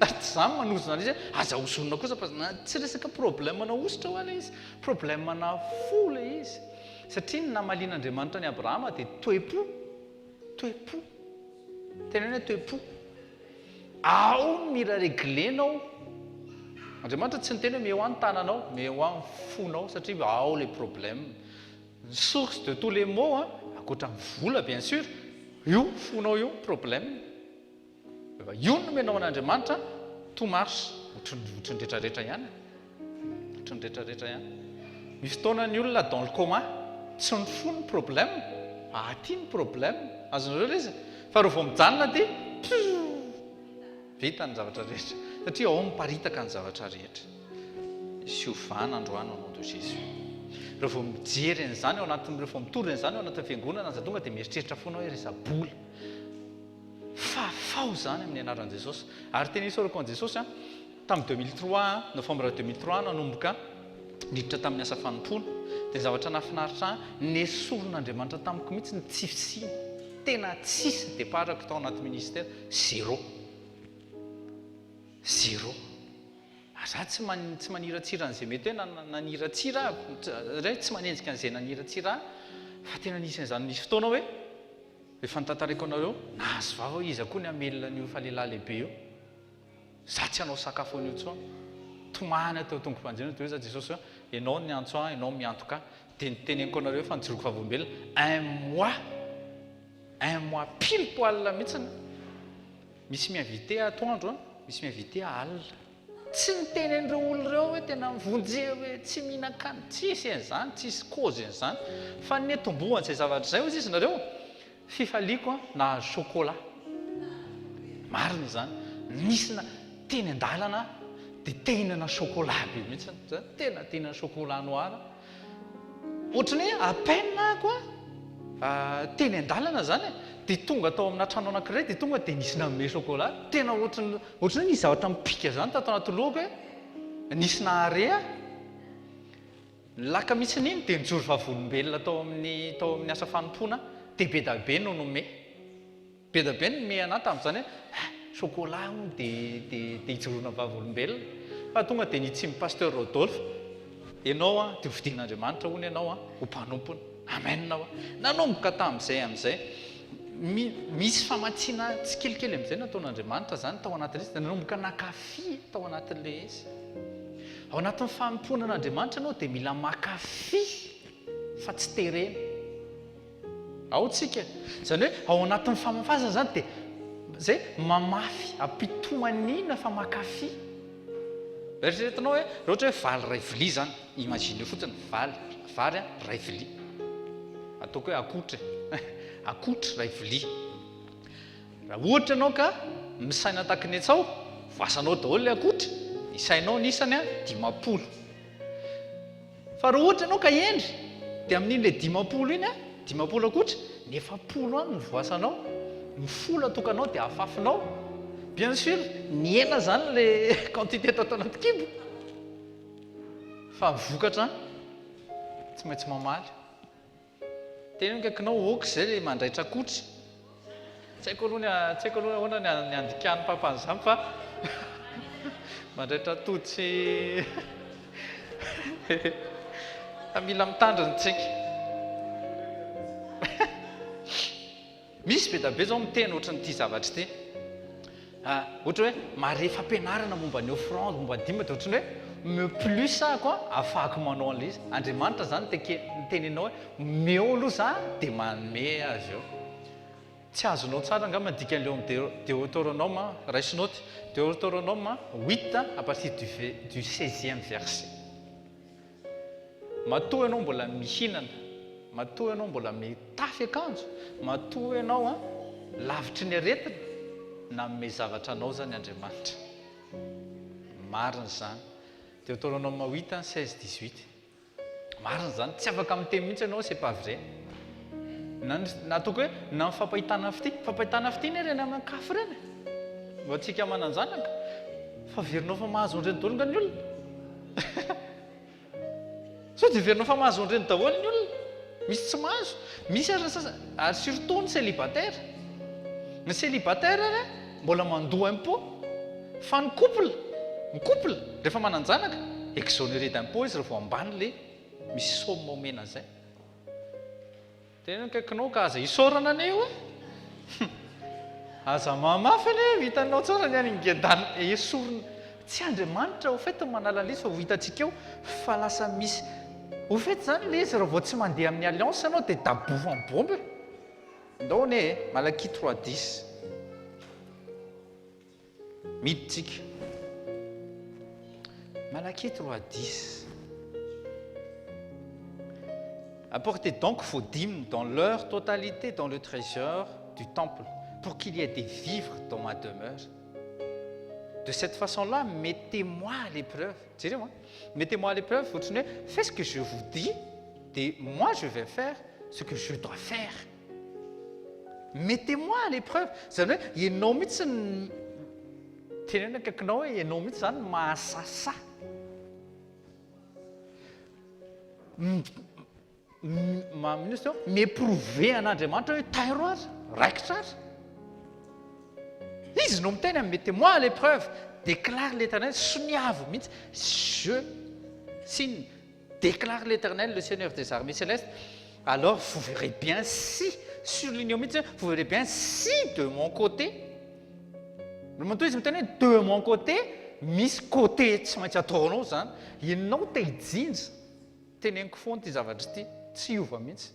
A: Ary tsy za no manozona an'izy hoe aza ozonina kosa fa tsy resaka problème-na hosotra hoa ilay izy, problème-na fo ilay izy. Satria ny namalian'Andriamanitra an'i Abrahama dia toe-po, toe-po. Teneno hoe toe-po. Ao no mila regler-nao. Andriamanitra tsy niteny hoe meo ahy ny tananao, meo ahy ny fonao satria ao ilay problème. Ny source de tous les maux an, ankoatra ny vola bien sûr, io fonao io problème. Rehefa io no nomenao an'Andriamanitra, tout marche, ohatran'ny ohatran'ny retraretra ihany e. Ohatran'ny retraretra ihany. Misy fotoana ny olona dans le coma, tsy ny fo no problème, fa aty ny problème. Azonareo ilay izy? Fa raha vao mijanona aty, pfiou, vita ny zavatra rehetra. Satria ao miparitaka ny zavatra rehetra. Misy fiovana androany au nom de Jésus. Raha vao mijery an'izany ao anatin'ny, raha vao mitory an'izany ao anatin'ny fiangonana aza tonga dia mieritreritra foana hoe resa-bola. Fafao izany amin'ny anaran'i Jesosy. Ary tena isaorako an'i Jesosy an, tamin'ny 2003, novembre 2003 nanomboka niditra tamin'ny asa fanompoana. Dia zavatra nahafinaritra ahy, nesorin'Andriamanitra tamiko mihitsy ny tsy fisiana. Tena tsisy départ-ko tao anaty ministère, zéro. Zéro. Ary za tsy tsy maniratsira an'izay mety hoe naniratsira aho, re tsy manenjika an'izay naniratsira ahy, fa tena nisy an'izany nisy fotoana hoe, efa notantaraiko anareo, nahazo vava hoe iza koa ny hamelona an'io efa lehilahy lehibe io, za tsy hanao sakafo an'io intsony, tomany aho teo tongo-panjina dia hoy za Jesosy hoe, ianao no niantso ahy, ianao miantoka ahy, dia niteneniko anareo fa nijoroko vavolombelona, un mois, un mois pile poil mihitsiny, Misy mi-inviter atoandro an, misy mi-inviter alina. Tsy niteny an'ireo olona ireo hoe tena mivonjea hoe tsy mihinan-kanina, tsisy an'izany, tsisy cause an'izany. Fa ny niatombohan'izay zavatra izay hozy izy nareo, fifaliako an, nahazo chocolat. Marina izany. Nisy na, teny an-dalana aho dia te hihinana chocolat be mihitsy. Tena te hihinana chocolat noir aho. Ohatran'ny hoe à peine aho koa teny an-dalana izany e, dia tonga tao amina trano anankiray dia tonga dia nisy nanome chocolat, tena ohatran'ny ohatran'ny hoe nisy zavatra mipika izany tato anaty lohako hoe nisy nahare ahy. Ny laka mihitsy iny dia nijoro vavolombelona tao amin'ny tao amin'ny asa fanompoana dia be dia be no nome. Be dia be ny nome anah tamin'izany hoe eh, chocolat hono dia dia dia hijoroana vavolombelona. Fa tonga dia nitsimy Pasteur Rodolphe, ianao an, dia hofidian'Andriamanitra hono ianao an, ho mpanompony. Amen hoa. Nanomboka tamin'izay amin'izay, mi, misy famatsiana tsikelikely amin'izay nataon'Andriamanitra izany tao anatin'ilay izy, dia nanomboka nankafy tao anatin'ilay izy. Ao anatin'ny fanompoana an'Andriamanitra ianao dia mila mankafy fa tsy terena. Ao tsika. Izany hoe ao anatin'ny famafazana izany dia izay mamafy am-pitomaniana fa mankafy. Eritreretinao hoe raha ohatra hoe valy iray vilia izany, imagineo fotsiny valy, vary iray vilia. Ataoko hoe akotry e. Akotry iray vilia. Raha ohatra ianao ka misaina takinetsao, voasanao daholo ilay akotry, isainao ny isany 50. Fa raha ohatra ianao ka hendry dia amin'iny ilay 50 iny an, 50 akoatra, ny 40 any no voasanao, ny folo atokanao dia afafinao. Bien sûr, nihena izany ilay quantité tato anaty kibo. Fa ny vokatra tsy maintsy mamaly. Teneno akaikinao ok zay le mandraitra akotry. Tsy haiko aloha ny tsy haiko aloha ahoana ny ny andikan'ny papa an'izany fa mandraitra atody sy. Fa mila mitandrina tsika. Misy be da be zao miteny ohatran'ity zavatra ity. Ah, ohatra hoe mahare fampianarana momba ny offrande, momba ny dîme dia ohatran'ny hoe me plus ahako an, ahafahako manao an'ilay izy. Andriamanitra izany te miteny anao hoe omeo aloha za dia manome azy eo. Tsy azonao tsara angamba ny dikan'ilay ao amin'ny Deoteronoma, raiso naoty, Deoteronoma huit à partir du du seizième verset. Matoa ianao mbola mihinana, matoa ianao mbola mitafy akanjo, matoa ianao an, lavitry ny aretina, nanome zavatra anao izany Andriamanitra. Marina izany. Deoteronoma huit, 16, 18. Marina izany, tsy afaka miteny mihitsy ianao hoe c'est pas vrai. Na ny, na ataoko hoe na ny fampahitana fitia, fampahitana fitia anie ireny aman-kafo ireny e. Ho antsika manan-janaka, fa heverinao fa mahazo an'ireny daholo nga ny olona? Sao dia heverinao fa mahazo an'ireny daholo ny olona? Misy tsy mahazo. Misy ary ny sasany, ary surtout ny célibataire. Ny célibataire ary mbola mandoa impôt. Fa ny couple, ny couple rehefa manan-janaka, exonéré d'impôt izy raha vao ambany ilay misy somme omena an'izay. Tena akaikinao ka aza isaorana anie io e! Aza mamafy anie, hitanao tsara ny any ngedana esorina. Tsy Andriamanitra au fait no manala an'ilay izy fa ho hitantsika eo fa lasa misy au fait izany ilay izy raha vao tsy mandeha amin'ny alliance ianao dia dabofan'ny bomba e! Ndao anie e! Malakia 3 dix. Miditsika. Malakia 3 dix. Apportez donc vos dîmes dans leur totalité dans le trésor du temple, pour qu'il y ait des vivres dans ma demeure. De cette façon-là, mettez-moi à l'épreuve. Jereo an. Mettez-moi à l'épreuve, ohatran'ny hoe fais ce que je vous dis, dia moi je vais faire ce que je dois faire. Mettez-moi à l'épreuve, izany hoe ianao mihitsy no teneno akaikinao hoe ianao mihitsy izany no mahasasahy. Inona izy teo? Mi-éprouver an'Andriamanitra hoe tairo ary, raikitra ary. Izy no miteny amin'ny mettez-moi à l'épreuve, déclare l'Éternel, soniavo mihitsy, je signe, déclare l'Éternel, le Seigneur des armées célestes, alors vous verrez bien si, souligneo mihitsy hoe, vous verrez bien si de mon côté, matoa izy miteny hoe de mon côté, misy côté tsy maintsy ataonao izany, ianao te hijinja, teneniko foana ity zavatra ity, tsy hiova mihitsy.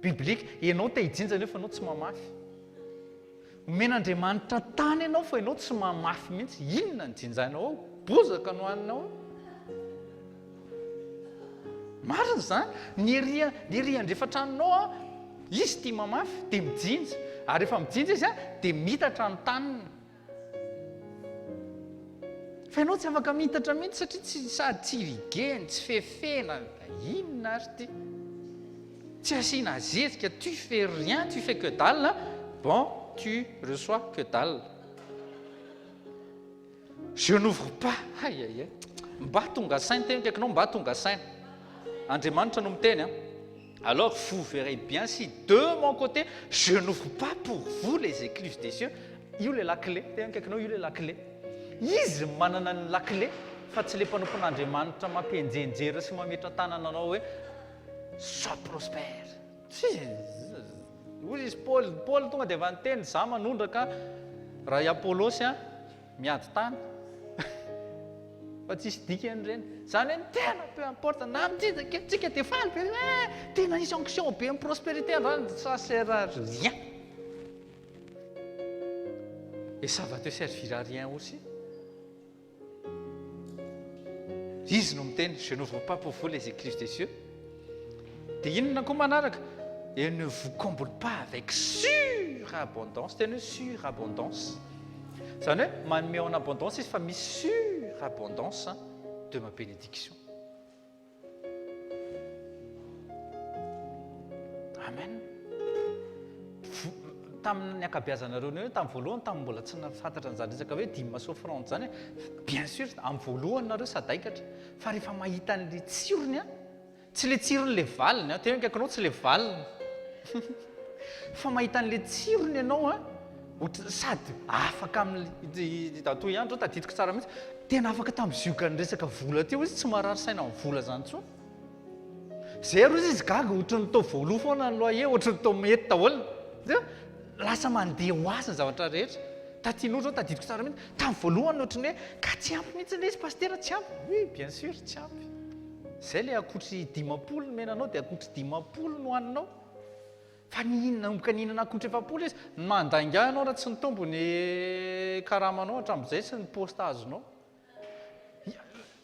A: Biblique, ianao te hijinja nefa ianao tsy mamafy. Omen'Andriamanitra tany ianao fa ianao tsy mamafy mihitsy. Inona no jinjainao ao? Bozaka no haninao ao. Marina izany. Ny ery ny ery andrefan-tranonao an, izy tia mamafy dia mijinja. Ary rehefa mijinja izy an, dia mitatra ny taniny. Fa ianao tsy afaka mihitatra mihitsy satria tsy sady tsy irriguer-ny, tsy fefena, inona ary ity? Tsy asiana zezika, tu fais rien, tu fais que dalle, bon tu reçois que dalle. Je n'ouvre pas, hay hay hay, mba tonga saina, teny akaikinao mba tonga saina. Andriamanitra no miteny an. Alors vous verrez bien si de mon côté je n'ouvre pas pour vous les écluses des cieux, io ilay lakile, tena akaikinao io ilay lakile. Izy no manana ny lakile fa tsy ilay mpanompon'Andriamanitra mampienjenjera sy mametra-tanana anao hoe sois prospère. Tsy hoy izy Paoly, Paoly tonga dia efa niteny, za manondraka raha i Apolosy an. Miady tany fa tsisy dikany ireny. Izany hoe ny tena peu importe na mitsinjaka tsika dia faly be hoe tena hisy onction be amin'ny prospérité androany, ça sert à rien. Et ça va te servir à rien aussi. Izy no miteny, je n'ouvre pas pour vous les écluses des cieux. Dia inona koa manaraka? Et ne vous comble pas avec surabondance. Teny hoe surabondance. Izany hoe manome en abondance izy fa misy surabondance de ma bénédiction. Amen. Tamin'ny ankabeazanareo ny hoe tamin'ny voalohany tamin'ny mbola tsy nahafantatra an'izany resaka hoe dîme sy offrande izany, bien sûr amin'ny voalohany nareo sadaikatra fa rehefa mahita an'ilay tsirony an, tsy ilay tsirony ilay valiny an, tena akaikinao tsy ilay valiny fa mahita an'ilay tsirony ianao an, sady afaka amin'ilay, toy ihany zao tadidiko tsara mihitsy. Tena afaka tamin'ny ziogan'ny resaka vola teo izy, tsy marary saina amin'ny vola izany intsony. Zay rozy izy gaga ohatry ny tao voaloha foana ny loyer, ohatry ny tao mety daholo. Lasa mandeha ho azy ny zavatra rehetra. Taty Noro zao tadidiko tsara mihitsy, tamin'ny voalohany ohatry ny hoe ka tsy ampy mihitsy ilay izy pasitera, tsy ampy. Oui, bien sûr, tsy ampy. Zay ilay akotry 50 nomena anao dia akotry 50 no haninao. Fa nihinana, nanomboka nihinana akotry 40 izy, mandainga ianao raha tsy nitombo ny karamanao hatramin'izay sy ny poste azonao.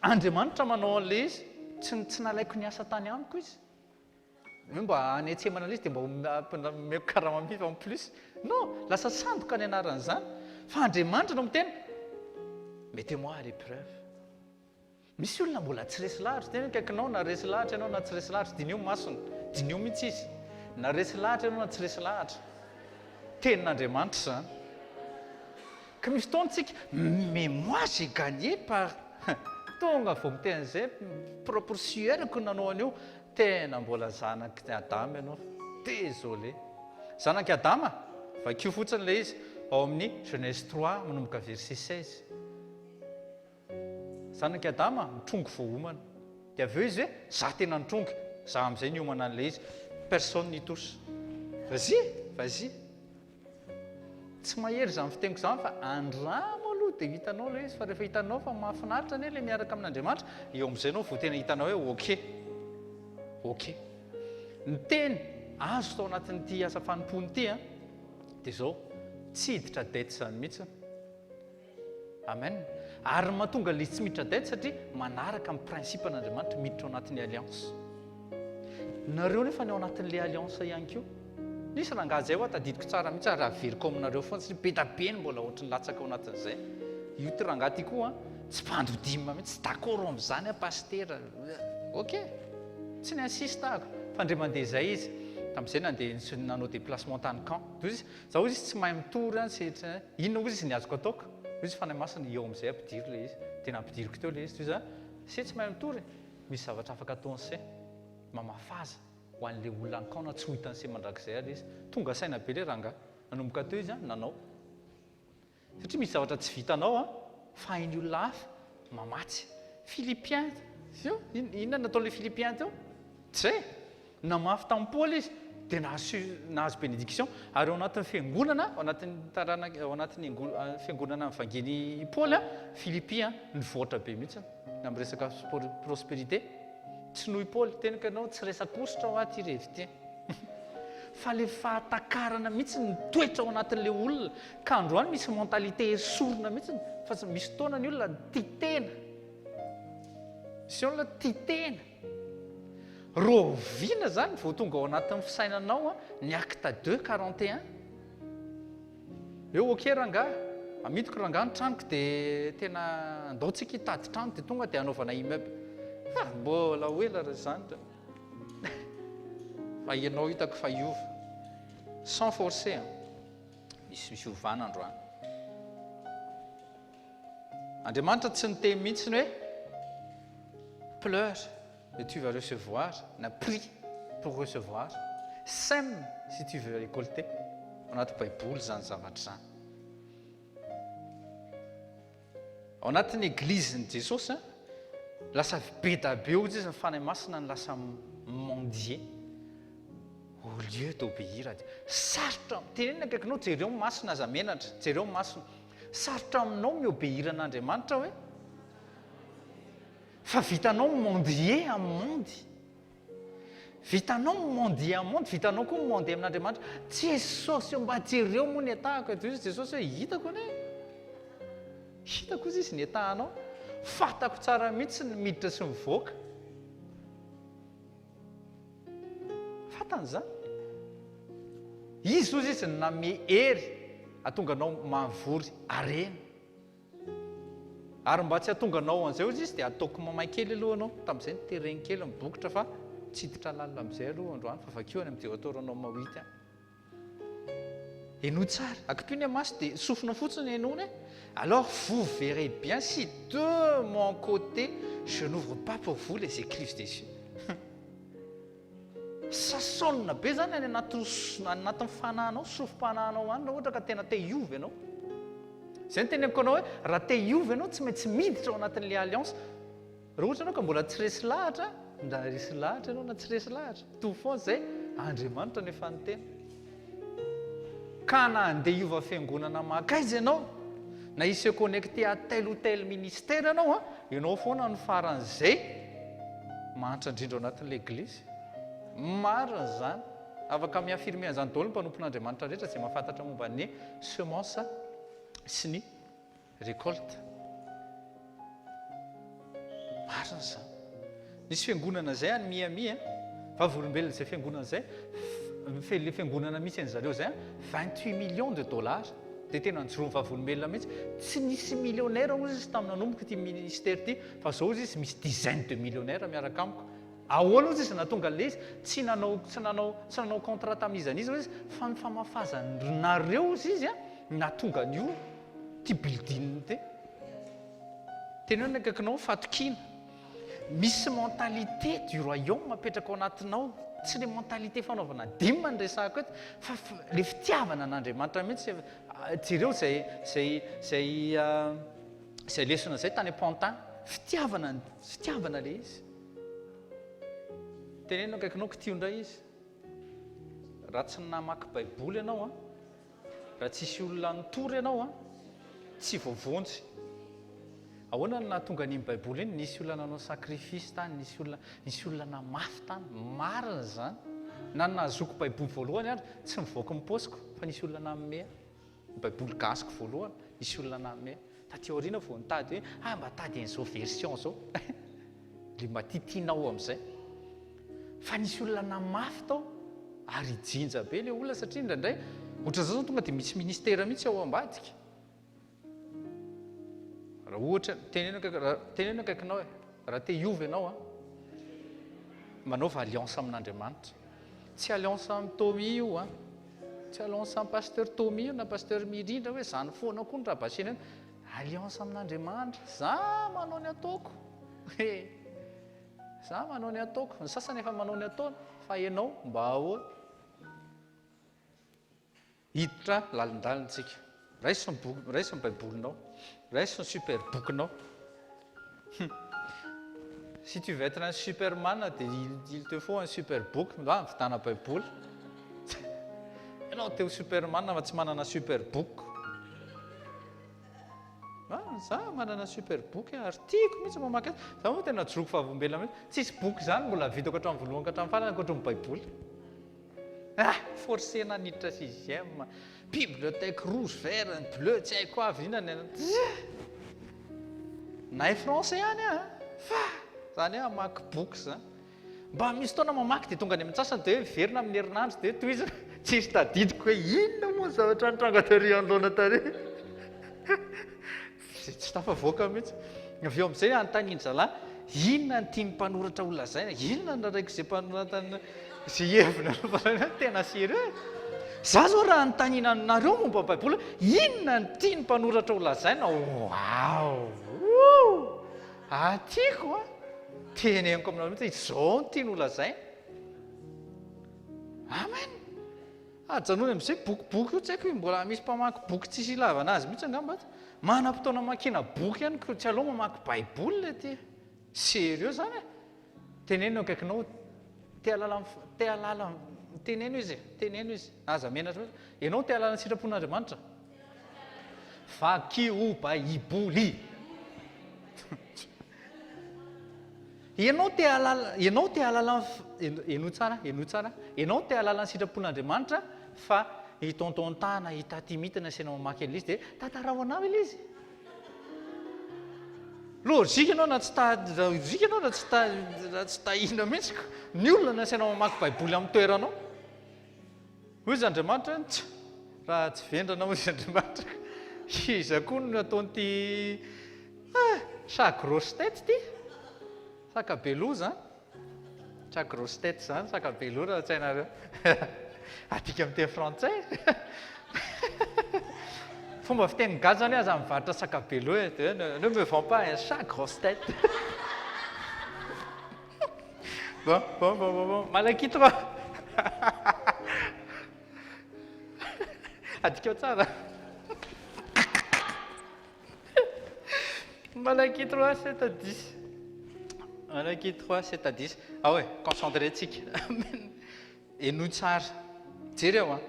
A: Andriamanitra manao an'ilay izy, tsy tsy nalaiko niasa tany amiko izy. Hoe mba hanetsemana an'izy dia mba omeko karama mihitsy en plus. Non, lasa sandoka ny anaran'izany. Fa Andriamanitra no miteny, mettez-moi à l'épreuve. Misy olona mbola tsy resy lahatra, tena akaikinao na resy lahatra ianao na tsy resy lahatra, diniho ny masony, diniho mihitsy izy. Na resy lahatra ianao na tsy resy lahatra. Tenin'Andriamanitra izany. Ka misy fotoana tsika, mais moi j'ai gagné par tonga vao miteny an'izay, propre sueur-ko nanao an'io, Tena mbola zanak'i Adama ianao. Désolé. Zanak'i Adama? Vakio fotsiny ilay izy ao amin'ny Genèse trois manomboka verset 16. Zanak'i Adama mitrongy vao homana. Dia avy eo izy hoe za tena nitrongy, za amin'izay niomana an'ilay izy. Personne n'y touche. Vas-y, vas-y. Tsy mahery izany fiteniko izany fa andramo aloha dia hitanao ilay izy fa rehefa hitanao fa mahafinaritra anie ilay miaraka amin'Andriamanitra, eo amin'izay ianao vao tena hitanao hoe ok, ok. Ny teny azo tao anatin'ity asa fanompoana ity an, dia izao, tsy hiditra dette izany mihitsy. Amen. Ary ny mahatonga ilay izy tsy miditra dette satria manaraka ny principe an'Andriamanitra miditra ao anatin'ny alliance. Nareo nefa ny ao anatin'ilay alliance ihany koa. Nisy rangahy izay hoa tadidiko tsara mihitsy ary averiko aminareo foana satria be da be ny mbola ohatry ny latsaka ao anatin'izay. Io ty rangahy ty koa tsy mpando dime mihitsy, tsy d'accord amin'izany aho pasitera. Ok. Tsy ni-insiste ahako fa ndre mandeha izay izy. Tamin'izay nandeha nanao déplacement tany camp. Dia hoy izy, Za hozy izy tsy mahay mitory an, tsy inona hozy izy ny azoko ataoko? Hoy izy Fanahy Masina, eo amin'izay ampidiro ilay izy. Dia nampidiriko teo ilay izy. Toy izany, se tsy mahay mitory e! Misy zavatra afaka ataon'i se. Mamafaza ho an'ilay olona any kaona tsy ho hitan'i se mandrakizay ary izy. Tonga saina be ilay rangahy. Nanomboka teo izy an, nanao. Satria misy zavatra tsy vitanao an, fa hain'ny olona hafa mamatsy. Philippiens, io, inona no nataon'ilay Philippiens teo? Tsy izay e! Namafy tamin'i Paoly izy, dia nahazo, nahazo bénédiction. Ary ao anatin'ny fiangonana, ao anatin'ny taranaka, ao anatin'ny fiangonana nivangian'i Paoly an, Philippiens nivoatra be mihitsy ny amin'ny resaka prospérité. Tsy noho i Paoly, teniko ianao, tsy resak'ositra hoa ity revy ity. Fa le fahatakarana mihitsy ny toetra ao anatin'le olona. Ka androany misy mentalité esorina mihitsy fa tsy misy fotoana ny olona tia tena. Misy olona tia tena. Rahoviana zany vao tonga ao anatin'ny fisainanao ny acte deux 41? Hoe ok rangahy, amidiko rangahy ny tranoko dia tena andao tsika hitady trano dia tonga dia hanaovana immeuble. Fa mbola ho ela raha izany. Fa ianao hitako fa hiova. Sans forcer an. Misy fiovana androany. Andriamanitra tsy niteny mihitsy ny hoe pleure et tu vas recevoir na prie pour recevoir. Sème si tu veux récolter. Ao anaty Baiboly izany zavatra izany. Ao anatin'ny Eglizin'i Jesosy, lasa be da be hozy izy ny Fanahy Masina no lasa mendier au lieu d'obéir à Dieu. Sarotra, tenenina akaikinao, jereo ny masony, aza menatra, jereo ny masony. Sarotra aminao mi-obéir an'Andriamanitra hoe? Fa vitanao mendier amin'ny monde. Vitanao ny mendier amin'ny monde, vitanao koa ny mendier amin'Andriamanitra. Jesosy ô, mba jereo moa ny atahako e. Hoy Jesosy hoe, hitako anie. Hitako hozy izy ny atahanao. Fantako tsara mihitsy ny miditra sy mivoaka. Fantany izany. Izy hozy izy no nanome hery hahatonga anao mahavory harena. Ary mba tsy hahatonga anao an'izay hozy izy dia ataoko mamay kely aloha ianao. Tamin'izay nitereny kely ny bokotra fa tsy hiditra lalina amin'izay aloha androany fa vakio any amin'ny Deoteronoma huit any. Henoy tsara, akipio ny maso dia sofina fotsiny henoina e. Alors vous verrez bien si de mon côté je n'ouvre pas pour vous les écluses des cieux. Ça sonne be zany any anatin'ny any anatin'ny fanahinao, sofim-panahinao any raha ohatra ka tena te hiova ianao. Izay no teneniko anao hoe raha te hiova ianao tsy maintsy miditra ao anatin'ilay alliance. Raha ohatra ianao ka mbola tsy resy lahatra, na resy lahatra ianao na tsy resy lahatra, mitovy foana izay, Andriamanitra no efa niteny. Ka na handeha hiova fiangonana mankaiza ianao, na hi se connecter à tel ou tel ministère ianao an, ianao foana no faran'izay mahantra indrindra ao anatin'ilay eglizy. Marina izany. Afaka mi-affirmer an'izany daholo ny mpanompon'Andriamanitra rehetra izay mahafantatra momba ny semence sy ny récolte. Marina izany. Nisy fiangonana izay any Miami, eh? vavolombelona izay fiangonana izay, ilay fiangonana misy an'zareo izay, 28 millions de dollars. Dia tena nijoro vavolombelona mihitsy. Tsy nisy millionnaire hozy izy tamin'ny nanomboka ity ministère ity, fa izao hozy izy misy dizaine de millionnaires miaraka amiko. Ahoana hozy izy nahatonga an'ilay izy? Tsy nanao tsy nanao tsy nanao contrat tamin'iza n'iza hozy izy fa ny famafazanareo hozy izy a nahatonga an'io ity building ity. Teneno ny akaikinao fatokiana. Misy mentalité du royaume apetraka ao anatinao. Tsy le mentalité fanaovana dime no resahako eto fa le fitiavana an'Andriamanitra mihitsy. Jereo izay izay izay izay lesona izay tany Pantin. Fitiavana fitiavana le izy. Teneno akaikinao kitiho indray izy. Raha tsy namaky baiboly ianao an, raha tsisy olona nitory ianao an, tsy voavonjy. Ahoana no nahatonga an'iny baiboly iny? Nisy olona nanao sacrifice tany, nisy olona nisy olona namafy tany. Marina izany. Na ny nahazoako baiboly voalohany ary tsy nivoaka ny paosiko fa nisy olona nanome ahy. Ny baiboly gasiko voalohany, nisy olona nanome ahy. Taty aoriana vao nitady hoe ah mba tady an'izao version izao. Ilay mba tiatianao amin'izay. Fa nisy olona namafy tao ary hijinja be ilay olona satria indraindray ohatran'izao zao tonga dia misy ministera mihitsy ao ambadika. Raha ohatra, teneno akaiky, raha, teneno akaikinao e, raha te hiova ianao an, manaova alliance amin'Andriamanitra. Tsy alliance amin'i Tommy io an, tsy alliance amin'i Pasteur Tommy io na Pasteur Mirindra hoe zany foana koa no rabasena eo. Alliance amin'Andriamanitra, za manao ny ataoko. He, za manao ny ataoko. Ny sasany efa manao ny ataony, fa ianao mba ahoana? Hiditra lalindalina tsika. Raiso ny boky, raiso ny baibolinao. Raiso ny super bokinao. Hum. Si tu veux être un superman dia il te faut un super book, mba mividana baiboly. Ianao te ho superman fa tsy manana super book. Ah, za manana super book ary tiako mihitsy mamaky azy. Za moa tena joroko vavolombelona mihitsy. Tsisy boky izany mbola vitako hatramin'ny voalohany ka hatramin'ny farany ankoatry ny baiboly. Ah! Forcena niditra sixième, bibliothèque rouge, vert, bleu, tsy haiko avy inona ny anarany. Nahay français ihany aho an! Fa zany hoe hamaky boky zany. Mba misy fotoana mamaky dia tonga any amin'ny antsasany dia hoe miverina amin'ny herinandro dia tohizana. Tsisy tadidiko hoe inona moa ny zavatra nitranga tary anoloana tary. Tsy tafavoaka mihitsy. Avy eo amin'izay anontanian-dry zalahy, inona no tian'ny mpanoratra ho lazaina? Inona no raraiko izay mpanoratra izay heviny aloha tena sérieux e! Za zao raha anontaniana anareo momba ny baiboly hoe inona no tian'ny mpanoratra ho lazaina? Waouh! Ah tiako an! Teneniko aminareo mihitsy hoe izao no tiany ho lazaina. Amen! Ajanony amin'izay bokiboky io, tsy haiko hoe mbola misy mpamaky boky tsisy ilavana azy mihitsy angamba ato. Manam-potoana amakiana boky ihany ko tsy aleo mamaky baiboly le ty. Sérieux zany e. Teneno eo akaikinao te halala te halala teneno izy e, teneno izy. Aza menatra mihitsy. Ianao te halala ny sitrapon'Andriamanitra. Vakio baiboly. Ianao te hahalala, ianao te hahalala ny, henoy tsara, henoy tsara, ianao te hahalala ny sitrapon'Andriamanitra fa i tonton Tana, i taty Mity no asiana mamaky an'ilay izy dia tantarao anao ilay izy. Logique ianao na tsy ta, logique ianao na tsy ta, na tsy tahiana mihitsy ko. Ny olona no asiana mamaky baiboly amin'ny toeranao. Hoy izy Andriamanitra, tsa, raha tsy vendrana hoy izy Andriamanitra, iza koa no nataon'ity ah, chat grosse tête ity? Saka be loha izany. Chat grosse tête izany, saka be loha raha tsy hainareo. Adika amin'ny teny frantsay. Fomba fitenin'ny gasy izany hoe aza mivarotra saka be loha e, dia hoe ne me vends pas un chat grosse tête. Bon, bon, bon, bon, bon. Malakito va. Adikao tsara. Malachie 3, 7 à 10. Malachie 3, 7 à 10. Ao e, concentré tsika. Amen. Henoy tsara. Jereo an.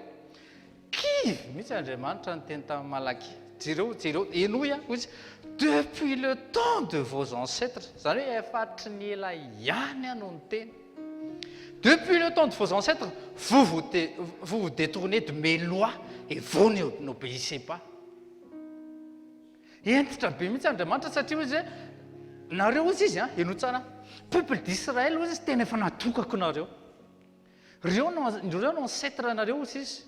A: Kivy mihitsy Andriamanitra niteny tamin'i Malakia. Jereo, jereo, henoy an. Hoy izy, depuis le temps de vos ancêtres. Izany hoe efa hatry ny ela ihany aho no niteny. Depuis le temps de vos ancêtres, vous vous, vous, vous détournez de mes lois et vous n'obéissez pas. Hentitra be mihitsy Andriamanitra satria hoy izy hoe, nareo hoy izy an, henoy tsara, peuple d'Israël hoy izy, tena efa natokako nareo. Reo no reo no ancêtre nareo hoy izy.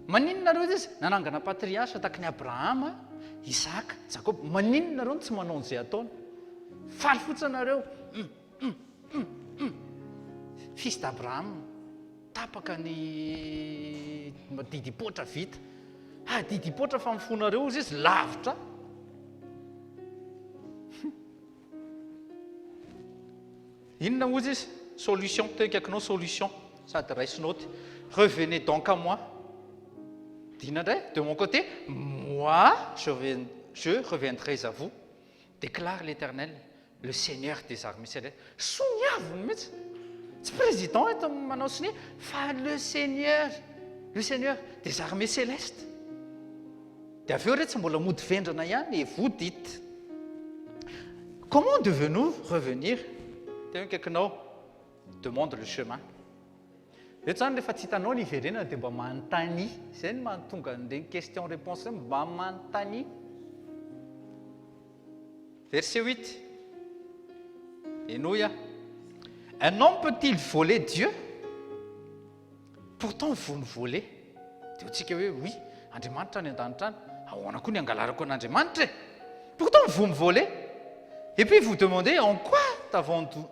A: Maninona nareo hoy izy nanangana patriarche taky ny Abrahama, Isaka, Jakoba, maninona nareo no tsy manao an'izay ataony? Faly fotsiny nareo, hum hum hum hum, fils d'Abraham. Tapaka ny didipoitra vita. Ah, didipoitra fa mifonareo ozy izy lavitra. Inona ozy izy? Solution, teo akaikinao solution. Sady raiso note. Revenez donc à moi. Dina indray, de mon côté, moi, je, je reviendrai à vous. Déclare l'Éternel. Le seigneur des armées célestes, soniaviny mihitsy, tsy président eto manao sonia fa le seigneur, le seigneur des armées célestes. Dia avy eo re tsy mbola mody vendrana ihany et vous dites comment devons-nous revenir? Teo akaikinao, demande le chemin. Eto zany rehefa tsy hitanao ny hiverenana dia mba manontania. Izay no mahatonga an'ireny question réponse ireny, mba manontania. Verset 8. Henoy aho. Un homme peut-il voler Dieu? Pourtant vous me volez. Dia hoy tsika hoe oui, Andriamanitra any an-danitra any. Ahoana koa ny hangalarako an'Andriamanitra e? Pourtant vous me volez. Et puis vous demandez en quoi t'avons-nous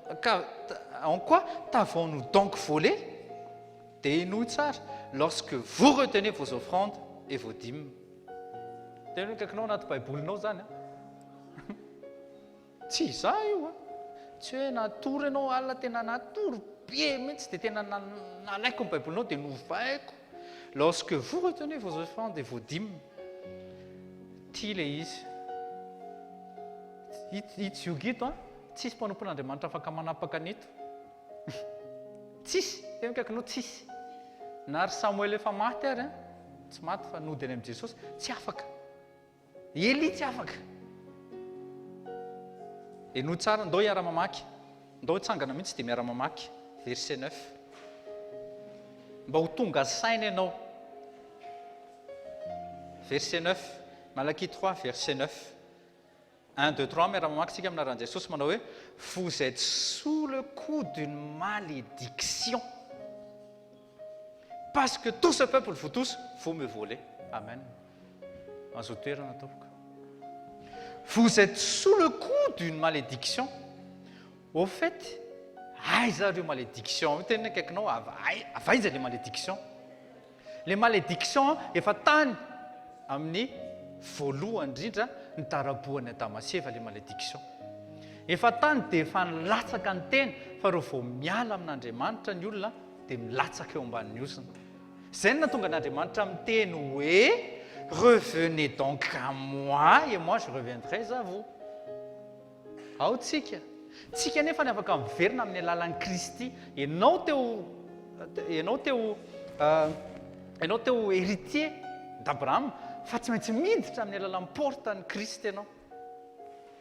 A: en quoi t'avons-nous donc volé? Dia henoy tsara, lorsque vous retenez vos offrandes et vos dîmes. Tena hoe akaikinao anaty baibolinao zany an. Tsy izaho io an. Tsy hoe natory ianao alina tena natory be mihitsy dia tena nalaiko ny baibolinao dia novaiko. Lorsque vous retenez vos offrandes et vos dîmes. Ty ilay izy. Ito zioga ito an. Tsisy mpanompon'Andriamanitra afaka manapaka an'ito. Tsisy, tena akaikinao tsisy. Na ry Samoela efa maty ary an, tsy maty fa nody any amin'i Jesosy, tsy afaka. Elia tsy afaka. Henoy tsara, ndao hiara-mamaky. Ndao hitsangana mihitsy dia miara-mamaky. Verset 9. Mba ho tonga saina ianao. Verset 9. Malakia 3, verset 9. Un, deux, trois, miara-mamaky tsika amin'ny anaran'i Jesosy manao hoe, Vous êtes sous le coup d'une malédiction, parce que tout ce peuple, vous tous, vous me volez. Amen. Mazoto toerana tompoko. Vous êtes sous le coup d'une malédiction. Au fait, aiza ary io malédiction io? Tena akaikinao, avy aiza ilay malédiction? Le malédiction efa tany amin'ny voalohany indrindra nidarabohan'i Adama sy Eva le malédiction. Efa tany dia efa nilatsaka ny teny fa reo vao miala amin'Andriamanitra ny olona dia milatsaka eo ambanin'ny ozona. Izay no nahatonga an'Andriamanitra miteny hoe revenez donc à moi et moi je reviendrai à vous. Ao tsika. Tsika anefa ny afaka miverina amin'ny alalan'i Kristy. Ianao te ho, ianao te ho, ianao te ho héritier d'Abraham, fa tsy maintsy miditra amin'ny alalan'ny porte an'i Kristy ianao.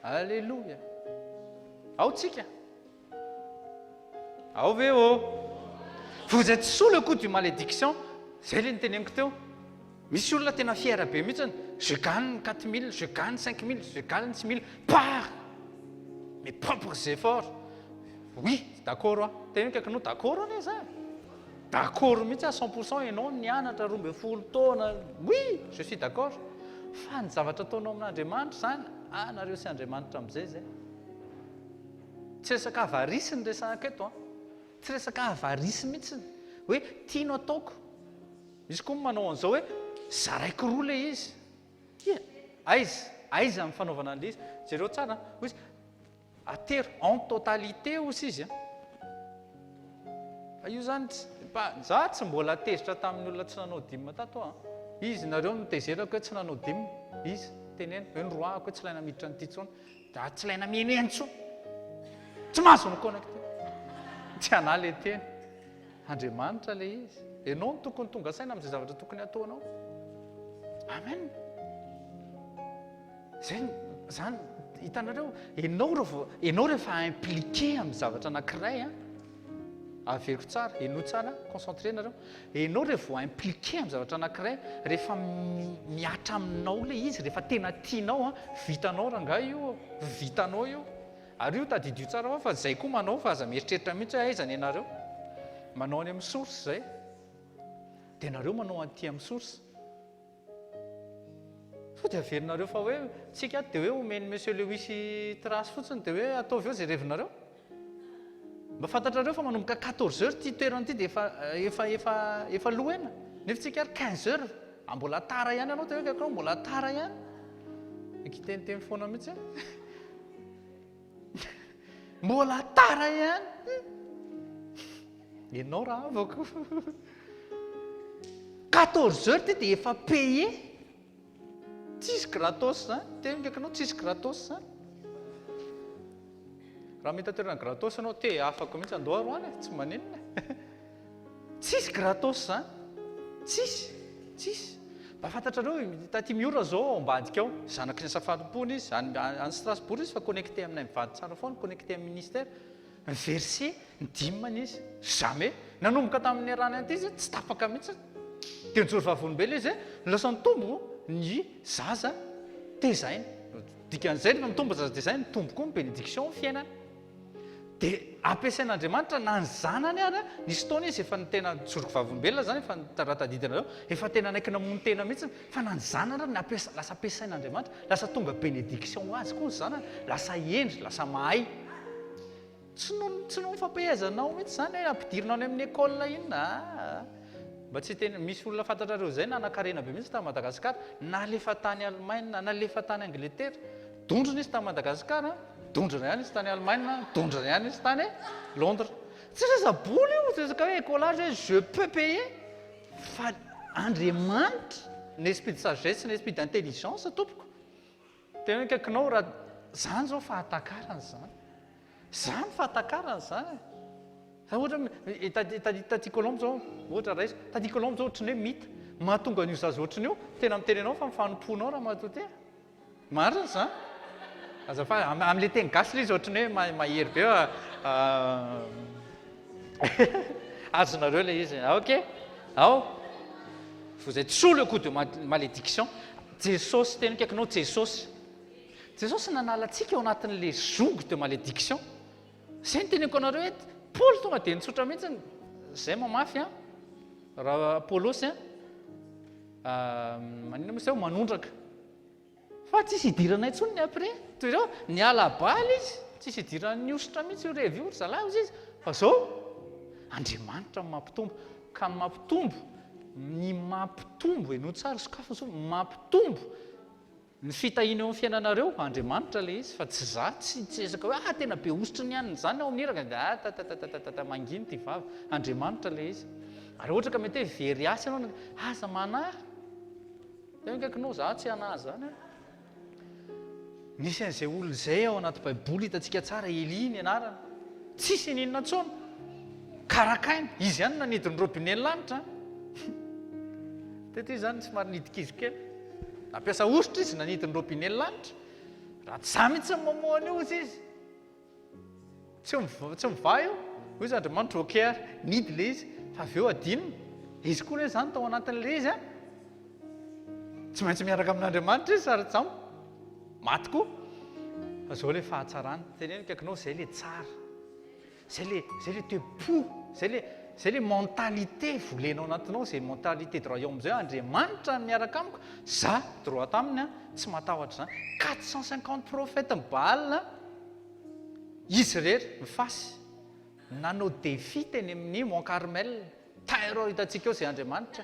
A: Alléluia. Ao tsika. Ao ve ô? Vous êtes sous le coup du malédiction. Zay le niteneniko teo. Misy olona tena fier be mihitsiny. Je gagne 4000, je gagne 5000, je gagne 6000 par mes propres efforts. Oui, d'accord aho. Teneniko akaikinao d'accord anie za. D'accord mihitsy aho 100% ianao nianatra 12 taona. Oui, je suis d'accord. Fa ny zavatra ataonao amin'Andriamanitra izany, ah nareo sy Andriamanitra amin'izay zay. Tsy resaka avarisy ny resahako eto an! Tsy resaka avarisy mihitsy hoe ity no ataoko. Misy koa manao an'izao hoe zaraiko roa ilay izy. Ia, aiza? Aiza ny fanaovana an'ilay izy? Jereo tsara an! Hoy izy, atero en totalité hozy izy an! Fa io izany tsy, fa za tsy mbola tezitra tamin'ny olona tsy nanao dime tato an! Izy nareo no tezerako hoe tsy nanao dime, izy. Teneno hoe noroahako hoe tsy ilaina miditra an'ity intsony. Dia tsy ilaina mihainohaino intsony. Tsy mahazo mi-connecter. Tsy anà ilay teny. Andriamanitra ilay izy. Ianao no tokony tonga saina amin'izay zavatra tokony hataonao. Amen. Zay zany hitanareo, ianao raha vao ianao rehefa impliqué amin'ny zavatra anankiray an, averiko tsara, henoy tsara, concentré nareo. Ianao rehefa vao impliqué amin'ny zavatra anankiray, rehefa mihatra aminao ilay izy, rehefa tena tianao an, vitanao rangahy io, vitanao io. Ary io tadidio tsara hoa fa zay koa manao fa aza mieritreritra mihitsy hoe aiza ny anareo. Manao any amin'ny source zay. Dia nareo manao aty amin'ny source. Sao dia averinareo fa hoe tsika ato dia hoe omen'i Monsieur Lewis trace fotsiny dia hoe ataovy eo izay revinareo? Mba fantatrareo fa manomboka 14 heures ity toerana ity dia efa efa efa efa lohena nefa tsika ary 15 heures ah, mbola tara ihany ianao dia hoe akao mbola tara ihany. Mikiteniteny foana mihitsy. Mbola tara ihany. Ianao rahavako. 14 heures ty dia efa payé. Tsisy gratos zany. Teny akaiky anao tsisy gratos zany. Raha mahita toerana gratos ianao te afaka mihitsy andoha roany e, tsy maninona. Tsisy gratos zany. Tsisy. Tsisy. Mba fantatrareo, taty Miora zao ao ambadika ao, zanaky ny asa fanompoana izy, any any Strasbourg izy fa connecté aminay mivady tsara foana, connecté amin'ny ministère. Ni-verser ny dime-ny izy. Jamais. Nanomboka tamin'ny niarahany an'ity izy, tsy tapaka mihitsy. Dia nijoro vavolombelona izy hoe lasa nitombo ny zaza tezainy. Dikan'izay rehefa mitombo ny zaza tezainy, mitombo koa ny bénédiction amin'ny fiainany. Dia ampiasain'Andriamanitra na ny zanany ary, nisy fotoana izy efa tena nijoro vavolombelona izany, efa raha tadidinareo, efa tena nanaiky namono tena mihitsy, fa na ny zanany ary nampiasa, lasa ampiasain'Andriamanitra, lasa tonga bénédiction ho azy koa ny zanany, lasa hendry, lasa mahay. Tsy noho, tsy noho ny fampihaizanao mihitsy izany hoe ampidirina any amin'ny école inona, aa. Mba tsy hiteny, misy olona fantatrareo izay nanankarena be mihitsy tany Madagasikara, nalefa tany Allemagne, nalefa tany Angleterre, Dondrona izy tany Madagascar, dondrona ihany izy tany Allemagne, dondrona ihany izy tany Londres. Tsy resa-bola io, tsy resaka hoe écolage hoe je peux payer fa Andriamanitra, ny esprit de sagesse, ny esprit d'intelligence tompoko. Tena hoe akaikinao raha zany zao fahatakarana zany. Zany fahatakarana zany e. Fa ohatra hoe taty taty taty Colombe zao, ohatra raiso, taty Colombe zao ohatran'ny hoe mythe. Mahatonga an'io zaza ohatran'io, tena miteny anao fa mifanompoanao ramatoa ty e. Marina izany. Azafady, amin'ilay teny gasy ilay izy ohatran'ny hoe mahery be fa azonareo ilay izy. Ah, ok. Ao. Vous êtes sous le coup de malédiction. Jesosy, teny akaikinao Jesosy. Jesosy nanala antsika ao anatin'ilay joug de malédiction. Izay no teneniko anareo hoe Paoly tonga dia nitsotra mihitsy. Izay mamafy an. Raha Apolosy an. Maninona moa izay manondraka. Fa tsisy idiranay intsony ny après. Toy ireo, niala bala izy, tsisy idiran'ny hosotra mihitsy io revy io ry zalahy hozy izy. Fa zao, Andriamanitra no mampitombo. Ka ny mampitombo, ny mampitombo, henoy tsara, sokafy ny sofina, mampitombo ny fitahiana eo amin'ny fiainanareo, Andriamanitra ilay izy, fa tsy za, tsy tsy resaka hoe ah tena be hosotry ny anona izany ao amin'ny iraka, dia ah tatatatata mangina ity vava. Andriamanitra ilay izy. Ary ohatra ka mety hoe very asa ianao, aza manahy. Tena akaikinao za tsy hanahy zany a. Nisy an'izay olona izay ao anaty baiboly hitantsika tsara, Elia ny anarany. Tsisy ininona intsony. Karakaina. Izy ihany nanidy ny robinet ny lanitra. Teto izy zany somary nidikizo kely. Nampiasa hosotra izy nanidy ny robinet ny lanitra. Raha tsy za mihitsy no mamoha an'io hozy izy. Tsy tsy mivaha io. Hoy izy Andriamanitra ok ary. Nidy ilay izy fa avy eo adinony. Izy koa anie izany tao anatin'ilay izy an. Tsy maintsy miaraka amin'Andriamanitra izy ary jam. Maty koa. Fa izao ilay fahatsarana. Teneno akaikinao izay ilay tsara. Izay ilay izay ilay toe-po, izay ilay izay ilay mentalité volena ao anatinao, izay mentalité de royaume izay hoe Andriamanitra miaraka amiko, za droit aminy an, tsy matahotra izany. 450 prophètes Baal izy irery mifasy nanao défi teny amin'ny Mont Carmel, tairo hitantsika eo izay Andriamanitra,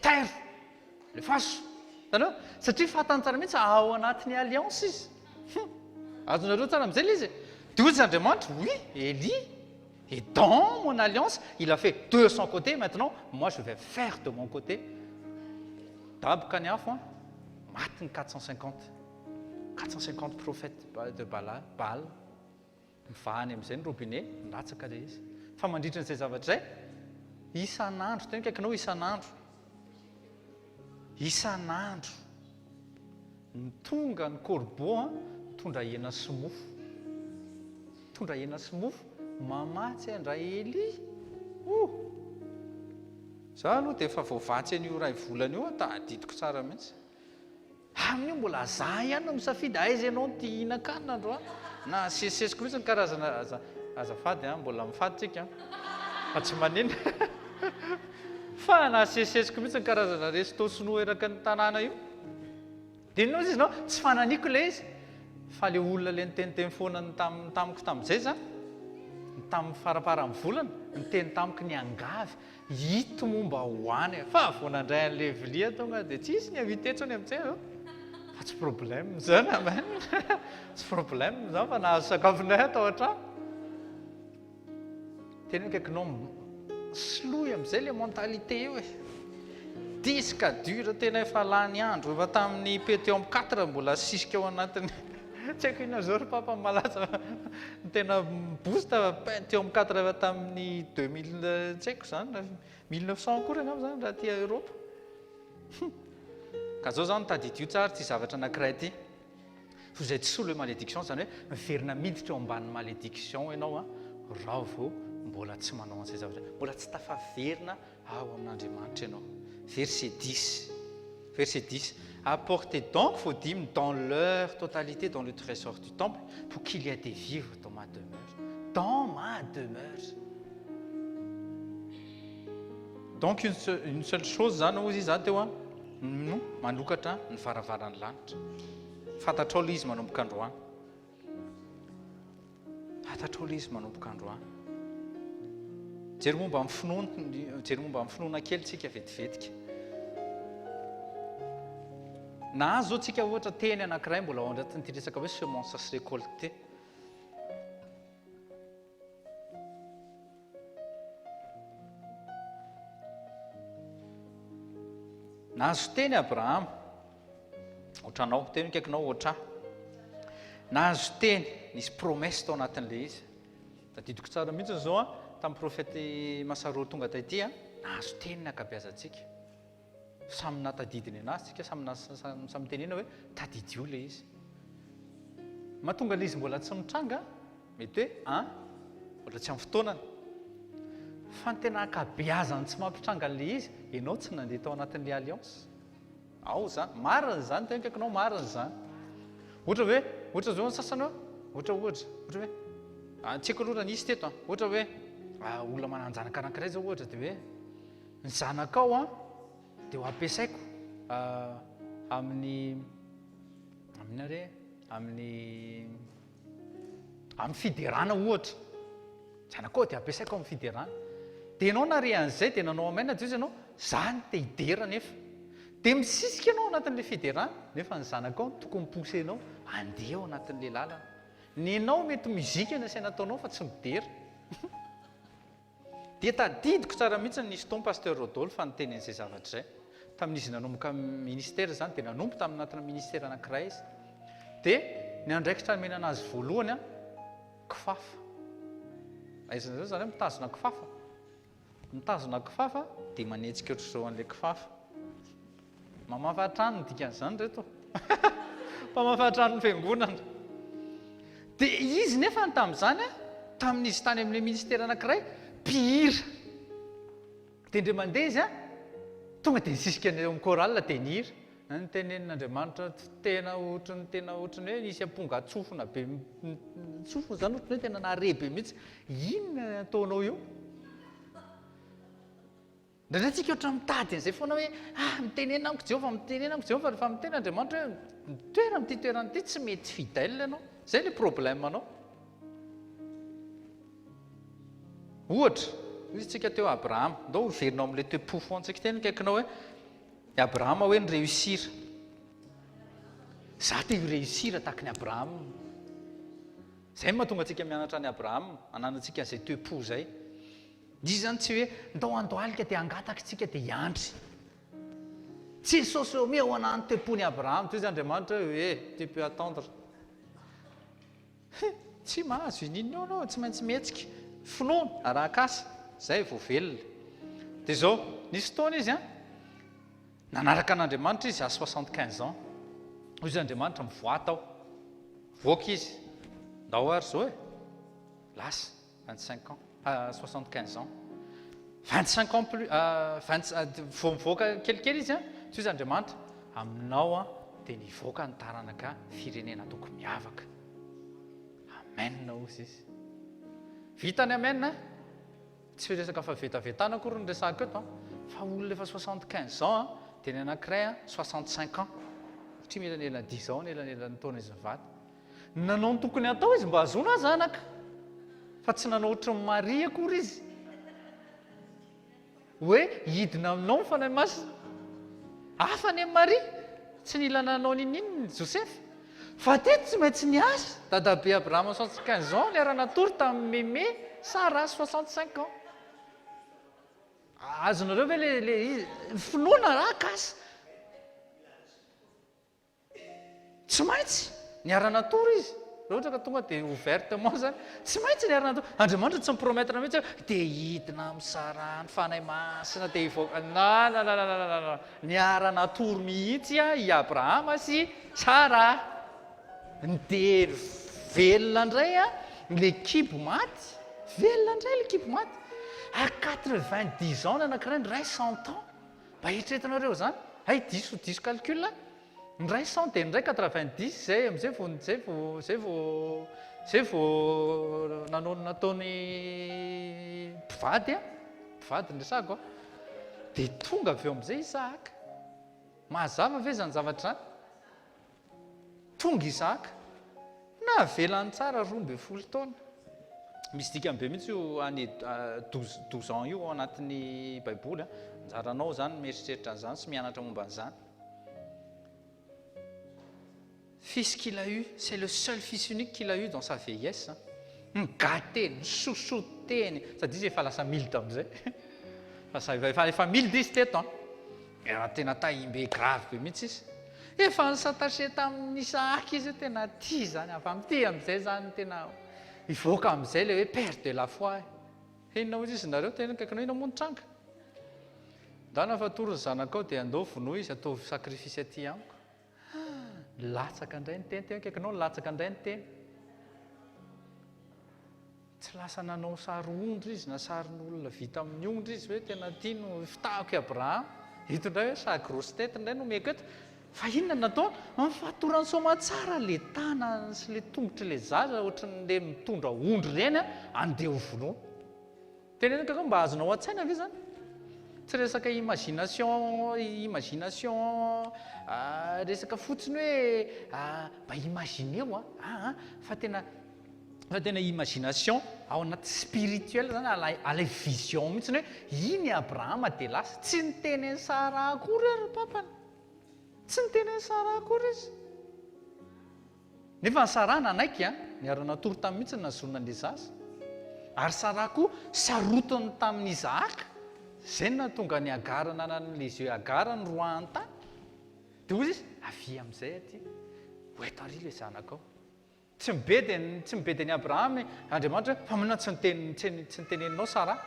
A: tairo. Lefaso. Hitanareo? Satria fantany tsara mihitsy ao anatin'ny alliance izy. Hum. Azonareo tsara amin'izay ilay izy e. Dia hoy izy Andriamanitra, oui, Elie est dans mon alliance, il a fait de son côté, maintenant, moi je vais faire de mon côté. Daboka ny afo an, maty ny 450. 450 prophètes de Baal. Mivaha any amin'izay ny robinet, milatsaka ilay izy. Fa mandritra an'izay zavatra izay, isan'andro, tena akaikinao isan'andro, isan'andro, ny tonga ny corbeau an, mitondra hena sy mofo. Mitondra hena sy mofo, mamatsy an-dRaelia. Oh! Za aloha dia efa voavatsy an'io iray volana io aho, tadidiko tsara mihitsy. Amin'io mbola za ihany no misafidy aiza ianao no te hihinan-kanina androany na asesisesiko mihitsy ny karazana aza azafady an mbola mifady tsika an fa tsy maninona fa na asesisesiko mihitsy ny karazana resto sinoa eraky ny tanàna io dia inona ozy izy nao tsy fananiko ilay izy fa le olona le niteniteny foana ny tamiko tamin'izay zany ny tamin'ny faramparan'ny volana niteny tamiko niangavy Ito moa mba ho any e! Fa vao nandray an'ilay vilia tonga dia tsisy ny invité intsony amin'izay eo. Fa tsy problème izany amen. Tsy problème izany fa nahazo sakafonay aho tao an-trano. Tena akaikinao soloy amin'izay ilay mentalité io e. Disque dur tena efa lany andro, efa tamin'ny Pentium 4 mbola asisika ao anatin'ny tsy haiko inona zao ry papa malaza ny tena mi-boost Pentium 4 efa tamin'ny 2000 tsy haiko zany 1900 akory angamba zany raha aty Europe. Ka zao zany tadidio tsara ity zavatra anankiray ity. Vous êtes sous le malédiction zany hoe miverina miditra eo ambanin'ny malédiction ianao an, raha vao mbola tsy manao an'izay zavatra, mbola tsy tafaverina Ao amin'Andriamanitra ianao. Verset dix. Verset dix, Apportez donc vos dîmes dans leur totalité dans le trésor du temple, pour qu'il y ait des vivres dans ma demeure. Dans ma demeure. Donc une, une seule chose zany hozy izy zany teo an, no manokatra ny varavaran'ny lanitra. Fantatrao ilay izy manomboka androany. Fantatrao ilay izy manomboka androany. Jery momba ny finoana, jery momba ny finoana kely tsika vetivetika. Nahazo zao tsika ohatra teny anankiray mbola ao anatin'ity resaka hoe semence sy récolte. Nahazo teny Abrahama. Ohatranao, teny akaikinao ohatr'ahy. Nahazo teny, nisy promesse tao anatin'ilay izy. Tadidiko tsara mihitsy izao an, tamin'ny prophète Masaro tonga taty an, nahazo teny ny ankabeazantsika. Samy nahatadidy ny anazy tsika, samy samy nitenena hoe tadidio ilay izy. Mahatonga ilay izy mbola tsy mitranga, mety hoe an, mbola tsy amin'ny fotoanany. Fa ny tena ankabeazany tsy mampitranga an'ilay izy, ianao tsy nandeha tao anatin'ilay alliance. Ao izany. Marina izany, tena akaikinao marina izany. Ohatra hoe, ohatra izao ny sasany hoe, ohatra ohatra, ohatra hoe, ah, tsy haiko aloha raha nisy teto an, ohatra hoe, ah, olona manan-janaka anankiray izao ohatra dia hoe, ny zanakao an, dia ho ampiasaiko ah, amin'ny, amin'ny re, amin'ny, Amin'ny fiderana ohatra. Zanakao dia ampiasaiko amin'ny fiderana. Dia ianao nare an'izay dia nanao amen dia hoy ianao, za no te hidera nefa. Dia misisika ianao ao anatin'ilay fiderana, nefa ny zanakao no tokony pousser-nao handeha ao anatin'ilay lalana. Nenao mety musique no asaina ataonao fa tsy midera. Dia tadidiko tsara mihitsy nisy fotoana Pasteur Rodolphe niteny an'izay zavatra izay. Tamin'izy nanomboka ministère izany dia nanompo tamin'ny anatina ministère anankiray izy. Dia ny andraikitra nomena anazy voalohany an, kifafa. Aiza izany hoe mitazona kifafa? Mitazona kifafa dia manetsika ohatr'izao an'ilay kifafa. Mamafa trano ny dikan'izany reto. Mpamafa trano ny fiangonana. Dia izy nefa ny tamin'izany, tamin'izy tany amin'ilay ministera anankiray, mpihira. Dia indray mandeha izy, tonga dia nisisika eo amin'ny chorale dia nihira. Nitenenin'Andriamanitra tena ohatry ny tena ohatry ny hoe nisy amponga tsofina be, tsofina izany ohatry ny hoe tena nare be mihitsy. Inona ataonao eo? Indraindray tsika ohatran'ny mitady an'izay foana hoe, ah, mitenena amiko Jehovah, mitenena amiko Jehovah, rehefa miteny Andriamanitra hoe, mitoera amin'ity toerana ity, tsy mety fidèle ianao. Izay ilay problème anao. Ohatra, hoy isika teo Abrahama, ndao hiverina ao amin'ilay toe-po foana tsika, teny akaikinao hoe, i Abrahama hoe ni-réussir. Za te hi-réussir tahaka ny Abrahama. Izay no mahatonga antsika mianatra an'i Abrahama, ananantsika an'izay toe-po izay. Izy izany tsy hoe ndao handohalika dia hangataka isika dia hiandry. Jesosy eo mihaona ny toe-pon'i Abrahama. Toy izy Andriamanitra hoe, eh, tu peux attendre. Tsy mahazo ininona eo anao, tsy maintsy mihetsika. Finoana, arahak'asa, izay vao velona. Dia izao, nisy fotoana izy an, nanaraka an'Andriamanitra izy à 75 ans. Hoy izy Andriamanitra, mivoaha tao. Mivoaka izy. Ndao ary izao e. Lasa, 25 ans, 75 ans. 25 ans plus, vingt, vao mivoaka kelikely izy an, tsy hoy izy Andriamanitra, aminao an, dia nivoaka ny taranaka firenena ataoko miavaka. Amen hozy izy. Vita ny amen an! Tsy resaka fahavetavetana akory no resahako eto an! Fa olona efa 75 ans an, dia ny anankiray an 65 ans. Satria mielanelan'ny dix ans ny elanelan'ny taona izy mivady. Nanao ny tokony hatao izy mba hahazoana zanaka. Fa tsy nanao ohatran'i Maria akory izy. Hoe hidina aminao ny Fanahy Masina. Hafa ny an'i Maria, tsy nila nanao n'inon'inona i Josefa. Fa teto tsy maintsy niasa. Dadabe Abrahama 75 ans niara-natory tamin'i Mémé Sarah 65 ans. Azonareo ve le le izy? Finoana raha kasa. Tsy maintsy niara-natory izy. Raha ohatra ka tonga dia ouvertement zany, tsy maintsy niara-natory. Andriamanitra tsy mi-promettre mihitsy hoe dia hidina amin'i Sarah ny Fanahy Masina dia hivoaka. Non, non, non, non, non, non. Niara-natory mihitsy i Abrahama sy Sarah. Dia velona indray ilay kibo maty. Velona indray ilay kibo maty. À 90 ans ny anankiray, ny iray 100 ans. Mba eritreretinareo izany? Hay diso diso calcul a! Ny iray cent dia ny iray 90 izay amin'izay vao izay vao izay vao izay vao nanao ny nataony mpivady a! Mpivady no resahako a! Dia tonga avy eo amin'izay Isahaka. Mazava ve izany zavatra izany? Tonga Isaka, navelany tsara 12 taona. Misy dikany be mihitsy io année 12, 12 ans io ao anatin'ny Baiboly. Anjaranao izany mieritreritra an'izany sy mianatra momba an'izany. Fils qu'il a eu, c'est le seul fils unique qu'il a eu dans sa vieillesse. Ni-gâter, ni-chouchouter-ny, sady izy efa lasa mild amin'izay. Efa, efa, efa mild izy teto an. Efa tena tahim-be grave be mihitsy izy. Efa ni-s'attacher tamin'i Isaac izy hoe tena tia izany, avy amin'ity amin'izay izany tena hivoaka amin'izay ilay hoe père de la foi e. Inona hozy izy nareo, tena akaikinao inona moa ny tranga? Ndana fa tory ny zanakao dia andao vonoy izy ataovy sacrifice aty amiko. Nilatsaka indray ny teny, tena akaikinao nilatsaka indray ny teny. Tsy lasa nanao sary ondry izy na sarin'olona vita amin'ny ondry izy hoe tena ity no fitahako i Abrahama. Ito indray hoe sa grosse tête indray no omeko eto. Fa inona no nataony? Nifatorany soamatsara ilay tanany sy ilay tongotr'ilay zaza ohatran'ilay mitondra ondry ireny andeha ho vonoina. Teneniko anao mba azonao an-tsaina ve izany? Tsy resaka imagination imagination resaka fotsiny hoe mba imagineo a, aa fa tena fa tena imagination ao anaty spirituel zany alay alay vision mihitsy hoe iny Abrahama dia lasa, tsy niteny an'i Sarah akory ary ry papany, tsy niteny an'i Sarah akory izy. Nefa ny Sarah nanaiky an, niara-natory taminy mihitsy ny nahazoana an'ilay zaza. Ary Sarah koa sarotiny tamin'i Isahaka, izay no nahatonga an'i Hagara nanana les yeux Hagara noroahany tany. Dia hoy izy, avia amin'izay aty, ho eto àry ilay zanakao. Tsy mibedy tsy mibedy an'i Abrahama Andriamanitra hoe, fa maninona tsy niteny tsy niteneninao Sarah?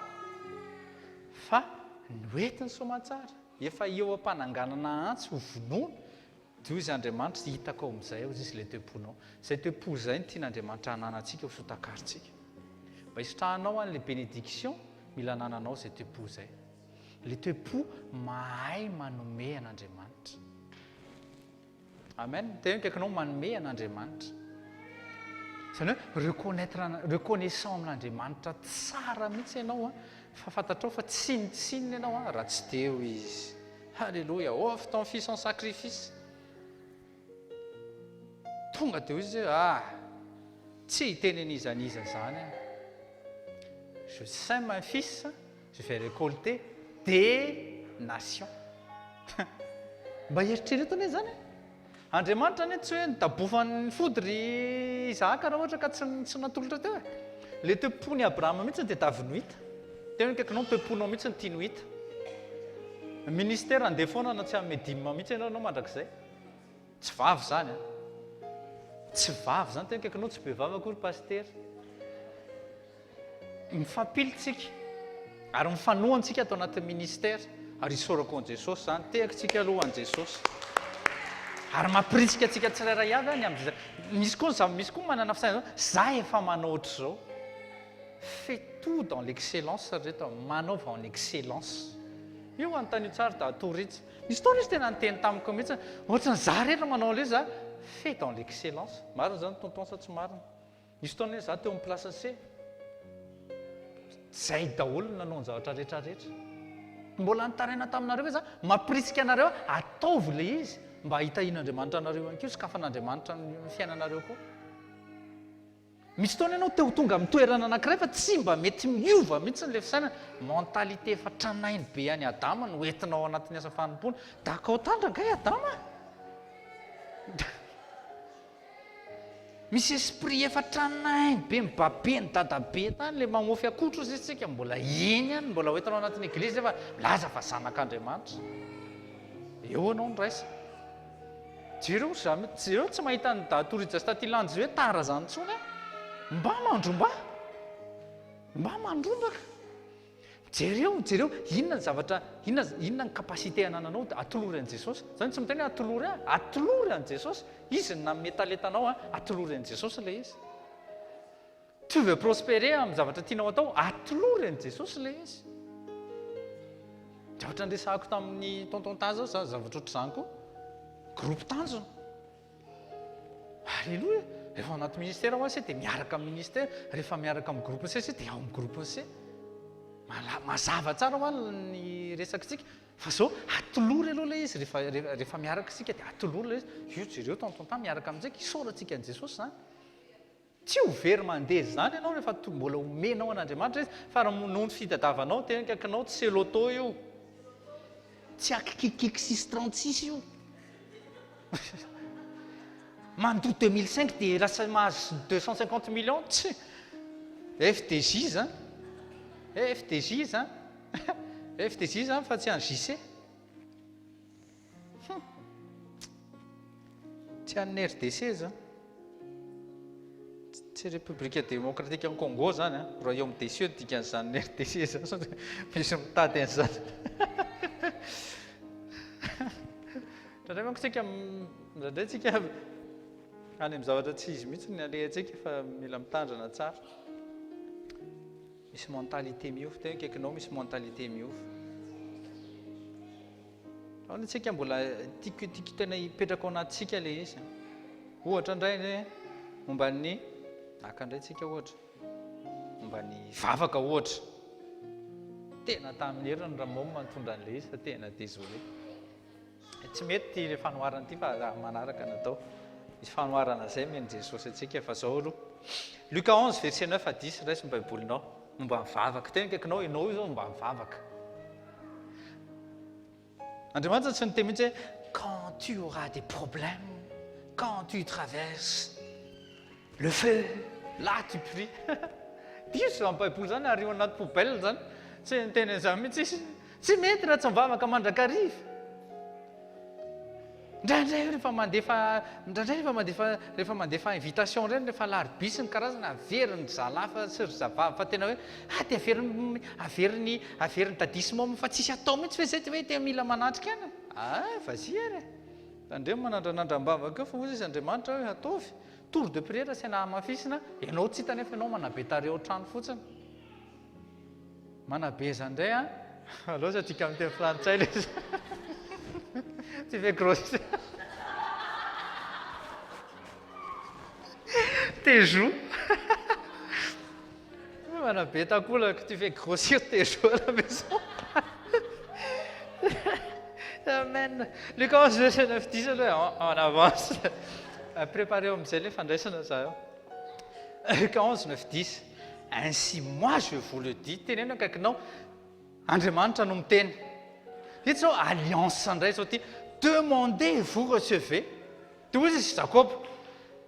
A: Fa noentiny soamantsara, efa eo am-pananganana antsy ho vonoina, Dia hoy izy Andriamanitra, hitako ao amin'izay hozy izy ilay toe-ponao. Izay toe-po izay no tian'Andriamanitra hananantsika ho soa-takarintsika. Mba hisitrahanao an'ilay bénédiction, mila anananao izay toe-po izay. Ilay toe-po mahay manome an'Andriamanitra. Amen. Tena akaikinao manome an'Andriamanitra. Izany hoe reconnaître, reconnaissant amin'Andriamanitra tsara mihitsy ianao fa fantatrao fa tsinontsinona ianao raha tsy teo Izy. Haleloia! Offre ton fils en sacrifice. Tonga dia hoy izy hoe, ah, tsy hiteny an'iza n'iza izany aho. Je sème un fils, je vais récolter des nations. Mba eritrereto anie izany e. Andriamanitra anie tsy hoe nidabofan'ny fody ry Isahaka raha ohatra ka tsy tsy natolotra teo e. Ilay toe-pon'i Abrahama mihitsy no tadiaviny ho hita. Tena akaikinao ny toe-ponao mihitsy no tiany ho hita. Ministère andeha foana na tsy hanome dime mihitsy ianao ianao mandrakizay. Tsy vava izany an. Tsy vava izany, tena akaikinao tsy be vava akory Pasitera. Mifampily tsika ary mifanohana tsika ato anatin'ny ministère ary isaorako an'i Jesosy izany, tehako tsika aloha ho an'i Jesosy. Ary mampirisika antsika tsirairay avy aho ny amin'izay. Misy koa ny zava, misy koa manana fisainana hoe za efa manao ohatr'izao. Fais tout dans l'excellence ry reto a, manaova en excellence. Io anontanio tsara da atoro itsy. Nisy fotoana izy tena niteny tamiko mihitsy, ohatran'ny za irery no manao an'ilay izy za, fais dans l'excellence. Marina izany tonton sa tsy marina? Nisy fotoana anie za teo amin'ny place C, zay daholo no nanao ny zavatra rehetra rehetra. Mbola nitaraina taminareo ve za? Mampirisika anareo aho, ataovy ilay izy mba hitahian'Andriamanitra anareo ihany koa, sokafan'Andriamanitra ny fiainanareo koa. Misy fotoana ianao te ho tonga amin'ny toerana anankiray fa tsy mba mety miova mihitsy ilay fisainana. Mentalité efa tranainy be an'i Adama no entinao ao anatin'ny asa fanompoana. Dakao tandra angaha i Adama? Misy esprit efa tranainy be mibabe ny dadabe tany le mamofy akotro ozy isika mbola eny ihany mbola hoentina ao anatin'ny eglizy nefa milaza fa zanak'Andriamanitra. Eo ianao no raisina. Jereo ry zany, jereo tsy mahita an'i Dahatoa Rija sy Taty Landy hoe tara zany intsony aho. Mba mandrombaha. Mba mandrombaka. Jereo, jereo, inona ny zavatra, inona, inona ny capacité anananao, atolory an'i Jesosy. Zany tsy miteny hoe atolory ahy, atolory an'i Jesosy. Izy no nanome talenta anao, atolory an'i Jesosy ilay izy. Tu veux prospérer amin'ny zavatra tianao atao, atolory an'i Jesosy ilay izy. Zavatra niresahako tamin'ny tonton Taza zao, zavatra ohatr'izany koa. Groupe tanjona. Alléluia! Rehefa ao anaty ministère hoa se dia miaraka amin'ny ministère, rehefa miaraka amin'ny groupe se se dia ao amin'ny groupe se. Mazava tsara hoa ny resakitsika. Fa zao atolory aloha ilay izy rehefa rehefa miaraka isika dia atolory ilay izy. Io jereo tonton Tam miaraka amintsika, isaorantsika an'i Jesosy izany. Tsy ho very mandeha izany ianao rehefa mbola omenao an'Andriamanitra izy, fa raha noho ny fitadiavanao teny akaikinao tsy loto io, tsy akikikiky six 36 io, mandoa 2005 dia lasa mahazo 250 millions, tsy FDJ izany, FDJ izany, FDJ izany fa tsy an'i JC. Hum. Tsy an'ny RDC zany. Tsy République Démocratique an'i Congo zany an. Royaume des cieux ny dikan'izany RDC zany sao dia misy mitady an'izany. Indraindray manko tsika indraindray tsika any amin'ny zavatra tsy izy mihitsy ny alehantsika fa mila mitandrina tsara. Misy mentalité miova, tena akaikinao misy mentalité miova. Aona tsika mbola tiako tiako tena hipetraka ao anatintsika ilay izy. Ohatra indray ny momba ny haka indray tsika ohatra. Momba ny vavaka ohatra. Tena tamin'ny heriny Ramom nitondra an'ilay izy fa tena désolé. Tsy mety ity fanoharana ity fa raha manaraka natao. Misy fanoharana izay omen'i Jesosy antsika fa zao aloha. Luka 11 verset 9 à 10 raiso ny baibolinao. Momba ny vavaka. Tena akaikinao ianao io zao momba ny vavaka. Andriamanitra tsy niteny mihitsy hoe quand tu auras des problèmes, quand tu traverses le feu, là tu pries. Diso izany baiboly izany ary io anaty poubelle izany. Tsy niteny an'izany mihitsy izy. Tsy mety raha tsy mivavaka mandrakariva. Indraindray rehefa mandefa, indraindray rehefa mandefa, rehefa mandefa invitation ireny, rehefa alarobia sy ny karazany, averin'ny zalahy fa sy ry zavavy fa tena hoe ah dia averin'ny, averin'ny, averin'ny daddy sy mom fa tsisy atao mihitsy ve izay dia hoe tena mila manatrika any? Ah, vas-y ary e! Tandremo manandranandram-bavaka eo fa hoy izy Andriamanitra hoe ataovy tour de prière asiana hamafisina, ianao tsy hita nefa ianao manabe tarehy ao an-trano fotsiny. Manabeza indray an! Aleo aza adika amin'ny teny frantsay ilay izy. Tu fais grossir tes joues. Manabe takolaka, tu fais grossir tes joues à la maison. Amen. Luc 11 verset 9 10 aloha en avance. Préparez amin'izay ilay fandraisana za eo. Luc 11 9 10. Ainsi moi je vous le dis, teneno akaikinao, Andriamanitra no miteny. Ito zao alliance indray zao ty, demandez vous recevez. Dia hoy izy Jakoba,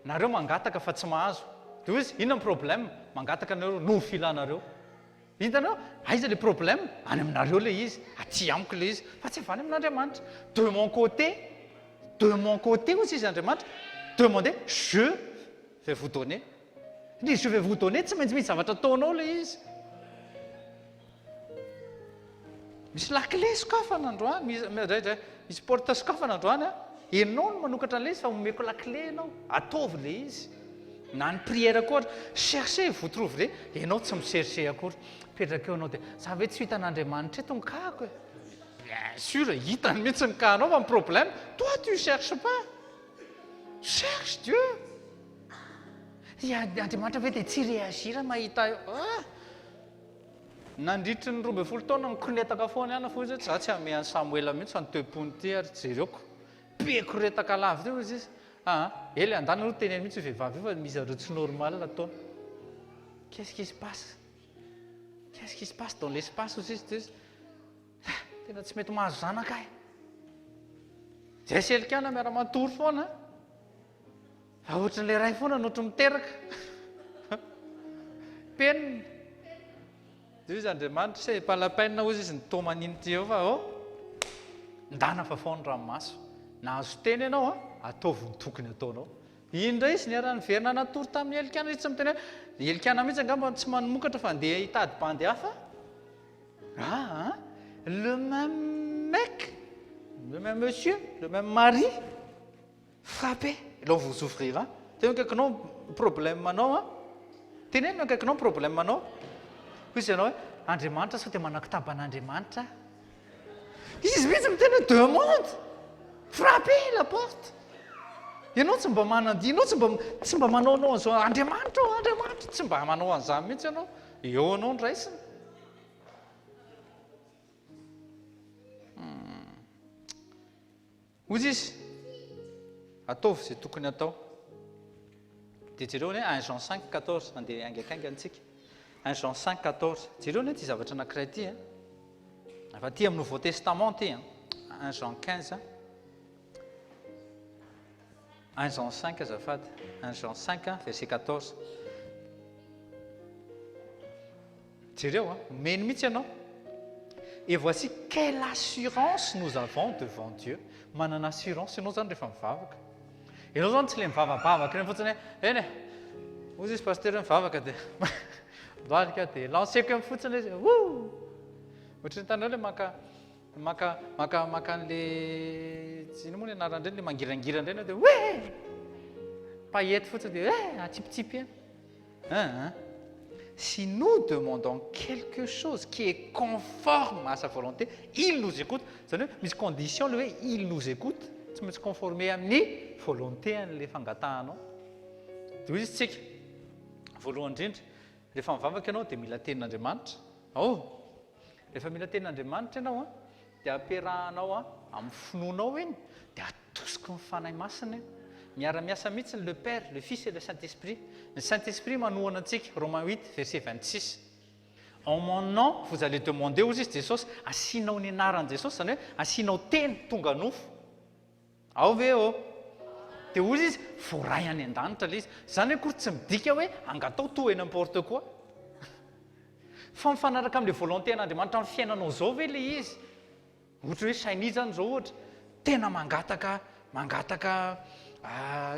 A: nareo mangataka fa tsy mahazo. Dia hoy izy, inona ny problème? Mangataka nareo noho ny filanareo. Hitanao? Aiza le problème? Any aminareo le izy, aty amiko le izy, fa tsy avy any amin'Andriamanitra. De mon côté, de mon côté hozy izy Andriamanitra, demandez, je vais vous donner. Ny je vais vous donner tsy maintsy misy zavatra ataonao le izy. Misy lakile sokafana androany, misy indraindray misy porte sokafana androany an, ianao no manokatra an'ilay izy fa omeko lakile ianao, ataovy ilay izy. Na ny prière koa ary, cherchez et vous trouverez, ianao tsy mi-chercher akory, mipetraka eo ianao dia, za ve tsy ho hitan'Andriamanitra eto ny cas-ko e? Bien sûr, hitany mihitsy ny cas-nao fa ny problème, toi tu cherches pas, cherche Dieu. I Andriamanitra ve dia tsy hi-réagir mahita eo? Ah! Nandritry ny 12 taona nikonetaka foana ihany aho, hoy izy hoe, za tsy hanome an'i Samoela mihitsy fa ny toe-pony ity ary jereoko. Be koretaka lavitra io, hoy izy. Aa, ela e, andana aloha teneno mihitsy io vehivavy io fa misy zareo tsy normal ataony. Qu'est-ce qui se passe? Qu'est-ce qui se passe dans l'espace, hoy izy, hoy izy. Ah, tena tsy mety mahazo zanaka aho e. Zay sy Elikana miara-matory foana. Fa ohatran'ilay ray foana no ohatry miteraka. Penina. Dia hoy izy Andriamanitra, c'est pas la peine hozy izy ny toman'iny ity eo fa oh, ndana fafao ny ranomaso. Nahazo teny ianao an, ataovy ny tokony ataonao. Iny indray izy niara-niverina natory tamin'i Elikana, izy tsy miteny hoe, Elikana mihitsy angamba tsy manomokatra fa andeha hitady bandy hafa. Ah, le même mec, le même monsieur, le même mari. Frappez, l'on vous ouvrira. Teneno akaikinao ny problème anao an. Teneno akaikinao ny problème anao. Hoy izy ianao hoe, Andriamanitra sao dia manakotaba an'Andriamanitra aho. Izy mihitsy miteny hoe demande. Frappez la porte. Ianao tsy mba manandia, ianao tsy mba tsy mba manaonao an'izao Andriamanitra ô, Andriamanitra, tsy mba manao an'izany mihitsy ianao. Eo anao no raisina. Hoy izy, Ataovy izay tokony hatao. Dia jereo anie un Jean cinq quatorze, andeha haingankaingana isika. Un Jean cinq quatorze, jereo anie ity zavatra anankiray ity e. Efa aty amin'ny Nouveau Testament ity an. Un Jean quinze, un Jean cinq azafady, un Jean cinq verset quatorze. Jereo an, omeny mihitsy ianao. Et voici quelle assurance nous avons devant Dieu. Manana assurance ianao izany rehefa mivavaka. Ianao izany tsy ilay mivavabavaka ireny fotsiny hoe, eny e, hozy izy pasteur hoe mivavaka dia mivadika dia lanceko eny fotsiny ilay izy, wouh! Ohatran'ny hitanareo ilay maka maka maka maka an'le inona moa ny anaran'ireny ilay mangirangirana ireny dia hoe paillette fotsiny dia hoe atsipitsipy eny. Aa Si nous demandons quelque chose qui est conforme à sa volonté, il nous écoute. Izany hoe misy condition ilay hoe il nous écoute, tsy maintsy conformer amin'ny volonté an'ilay fangatahanao. Dia hoy izy tsika, voalohany indrindra, rehefa mivavaka ianao dia mila tenin'Andriamanitra. Ao! Rehefa mila tenin'Andriamanitra ianao an, dia ampiarahanao amin'ny finoanao iny, dia atosiky ny Fanahy Masina io. Miara-miasa mihitsy ny le Père, le Fils et le Saint-Esprit. Ny Saint-Esprit manohana antsika, Romains huit, verset 26. En mon nom, vous allez demander, hozy izy Jesosy, asianao ny anaran'i Jesosy, izany hoe asianao teny tonga nofo. Ao ve ô? Dia hozy izy, voaray any an-danitra ilay izy. Izany akory tsy midika hoe angatao tout et n'importe quoi. Fa mifanaraka amin'ilay volonté an'Andriamanitra amin'ny fiainanao izao ve ilay izy? Ohatra hoe Shiny izany izao ohatra, tena mangataka, mangataka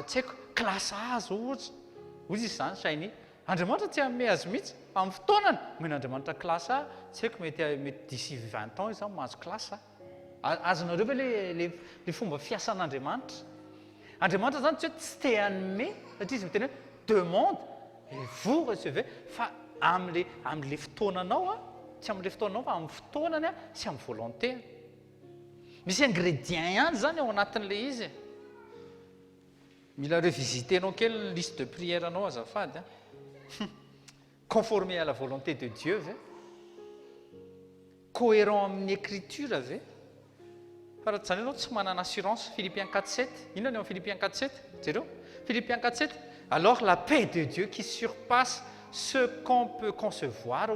A: tsy haiko, classe A izao ohatra. Hozy izy izany Shiny. Andriamanitra tsy hanome azy mihitsy, fa amin'ny fotoanany, omen'Andriamanitra classe A, tsy haiko mety mety d'ici 20 ans izy izany mahazo classe A. Azonareo ve le le fomba fiasan'Andriamanitra? Andriamanitra zany tsy hoe tsy te hanome satria izy miteny hoe demande et vous recevez fa amle amle fotoananao a, tsy amle fotoananao fa amin'ny fotoanany a sy amin'ny volonté-ny. Misy ingrédient ihany zany ao anatin'le izy e. Mila revisiter-nao kely ny liste de prière-nao azafady a. Conformer à la volonté de Dieu ve? Cohérent amin'ny écriture ve? Fa raha tsy izany ianao tsy manana assurance. Philippiens 4, 7. Inona ny ao amin'ny Philippiens 4, 7? Jereo. Philippiens 4, 7. Alors la paix de Dieu qui surpasse ce qu'on peut concevoir,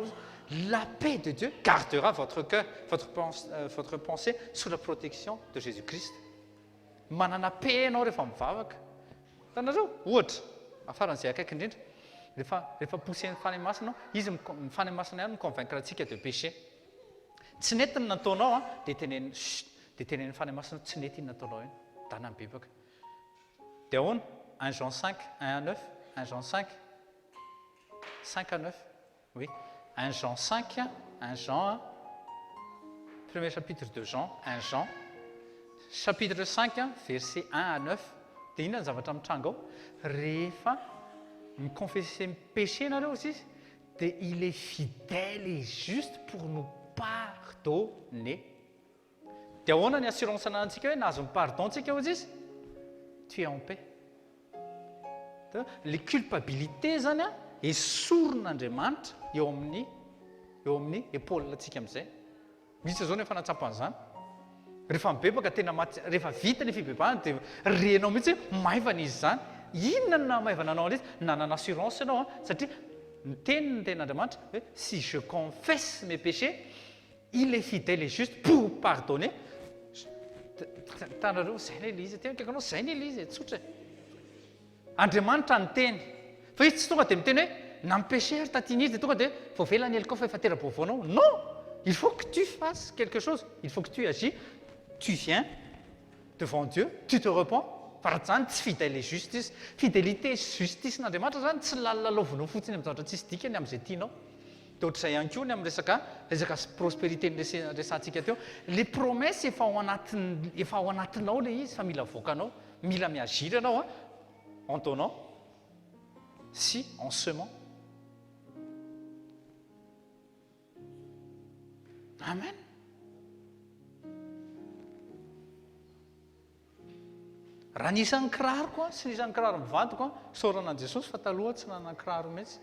A: la paix de Dieu gardera votre cœur, votre, pense, euh, votre pensée sous la protection de Jésus-Christ. Manana paix ianao rehefa mivavaka. Hitanareo? Ohatra, faran'izay akaiky indrindra. Rehefa rehefa pousser-n'ny Fanahy Masina anao, Izy mi-, ny Fanahy Masina ihany mi-convaincre antsika de péché. Tsy nety ny nataonao an, dia teneniny, chut, dia tenenin'ny Fanahy Masina tsy nety iny nataonao iny, dana mibebaka. Dia ahoana? Un Jean cinq, un à neuf, un Jean cinq, cinq à neuf, oui, un Jean cinq, un Jean, premier chapitre de Jean, un Jean, chapitre cinq, verset un à neuf, dia inona ny zavatra mitranga ao? Rehefa mi-confesser ny péché nareo hozy izy, dia il est fidèle et juste pour nous pardonner. Dia ahoana ny assurance ananantsika hoe nahazo ny pardon tsika hozy izy? Tu es en paix. Le culpabilité zany an, esorin'Andriamanitra eo amin'ny eo amin'ny épaule tsika amin'izay. Misy zao ny efa nahatsapa an'izany. Rehefa mibebaka tena maty, rehefa vita ny fibebahana dia renao mihitsy hoe maivana izy izany. Inona no nahamaivana anao an'izy? Nanana assurance ianao an, satria niteny ny tenin'Andriamanitra hoe si je confesse mes péchés, il est fidèle et juste pour pardonner. Hitanareo, izay anie ilay izy e, tena akaiky anao, izay anie ilay izy e, tsotra e. Andriamanitra niteny. Fa izy tsy tonga dia miteny hoe na mi-pécher ary taty izy dia tonga dia voavela ny helokao fa efa tera-baovao anao. Non! Il faut que tu fasses quelque chose, il faut que tu agis, tu viens devant Dieu, tu te repens, fa raha tsy izany tsy fidèle et juste izy. Fidélité et justice n'Andriamanitra izany tsy lalilalaovinao fotsiny amin'ny zavatra tsisy dikany amin'izay tianao. Dia ohatr'izay ihany koa ny amin'ny resaka resaka prospérité niresahantsika teo. Les promesses efa ao anatin'ny efa ao anatinao ilay izy fa mila avoakanao. Mila mi-agir ianao an, en donnant sy en semant. Amen. Raha ny isan'ny kiraroko an, sy ny isan'ny kiraro mivadiko an, isaorana an'i Jesosy fa taloha tsy nanana kiraro mihitsy.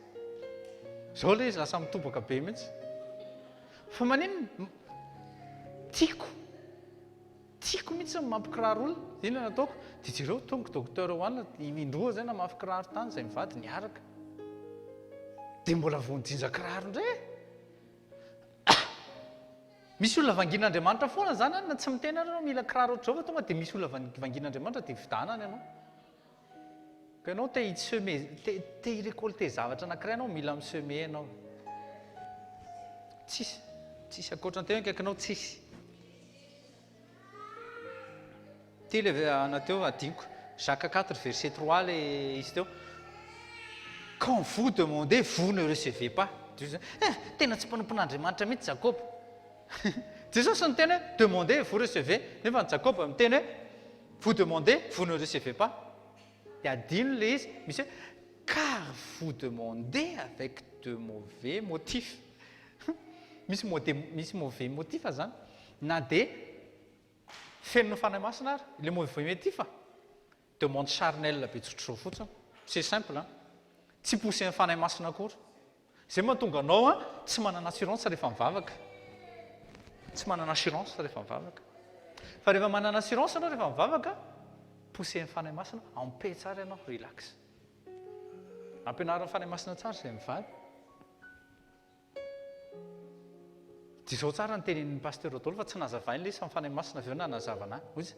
A: Izao ilay izy lasa mitobaka be mihitsy. Fa maninona? Tiako. Tiako mihitsy ny mampikiraro olona. Inona no ataoko? Dia jereo, tonga docteur Hoana, indroa izay namafy kiraro tany izay mivady niaraka. Dia mbola vao nijinja kiraro indray e! Misy olona vangian'Andriamanitra foana izany any na tsy miteny ary ianao mila kiraro ohatr'izao fa tonga dia misy olona vangian'Andriamanitra dia vidanany ianao. Ka ianao te hi-semer, te, te hi-récolter zavatra anankiray ianao, mila mi-semer ianao. Tsisy, tsisy ankoatra ny tena akaikinao, tsisy. Ty le ana teo adinoko, Jacques 4 verset 3 le izy teo. Quand vous demandez, vous ne recevez pas. Eh, tena tsy mpanompon'Andriamanitra mihitsy Jakoba. Jesosy niteny hoe demandez, vous recevez. Nefa ny Jakoba miteny hoe Vous demandez, vous ne recevez pas. Dia adino ilay izy, misy hoe car vous demandez avec de mauvais motifs. Misy mode, misy mauvais motif zany. Na dia feno ny Fanahy Masina ary, ilay mauvais motif, demande charnelle be tsotr'izao fotsiny. C'est simple an. Tsy pousser-n'ny Fanahy Masina akory. Izay mahatonga anao an tsy manana assurance rehefa mivavaka. Tsy manana assurance rehefa mivavaka. Fa rehefa manana assurance ianao rehefa mivavaka, pousser-n'ny Fanahy Masina, en paix tsara ianao, relax. Ampianarin'ny Fanahy Masina tsara izay mivady. Dia izao tsara ny tenenin'ny Pasteur Rodolphe fa tsy nazavainy ilay izy fa ny Fanahy Masina avy eo nanazava an'ahy. Hoy izy,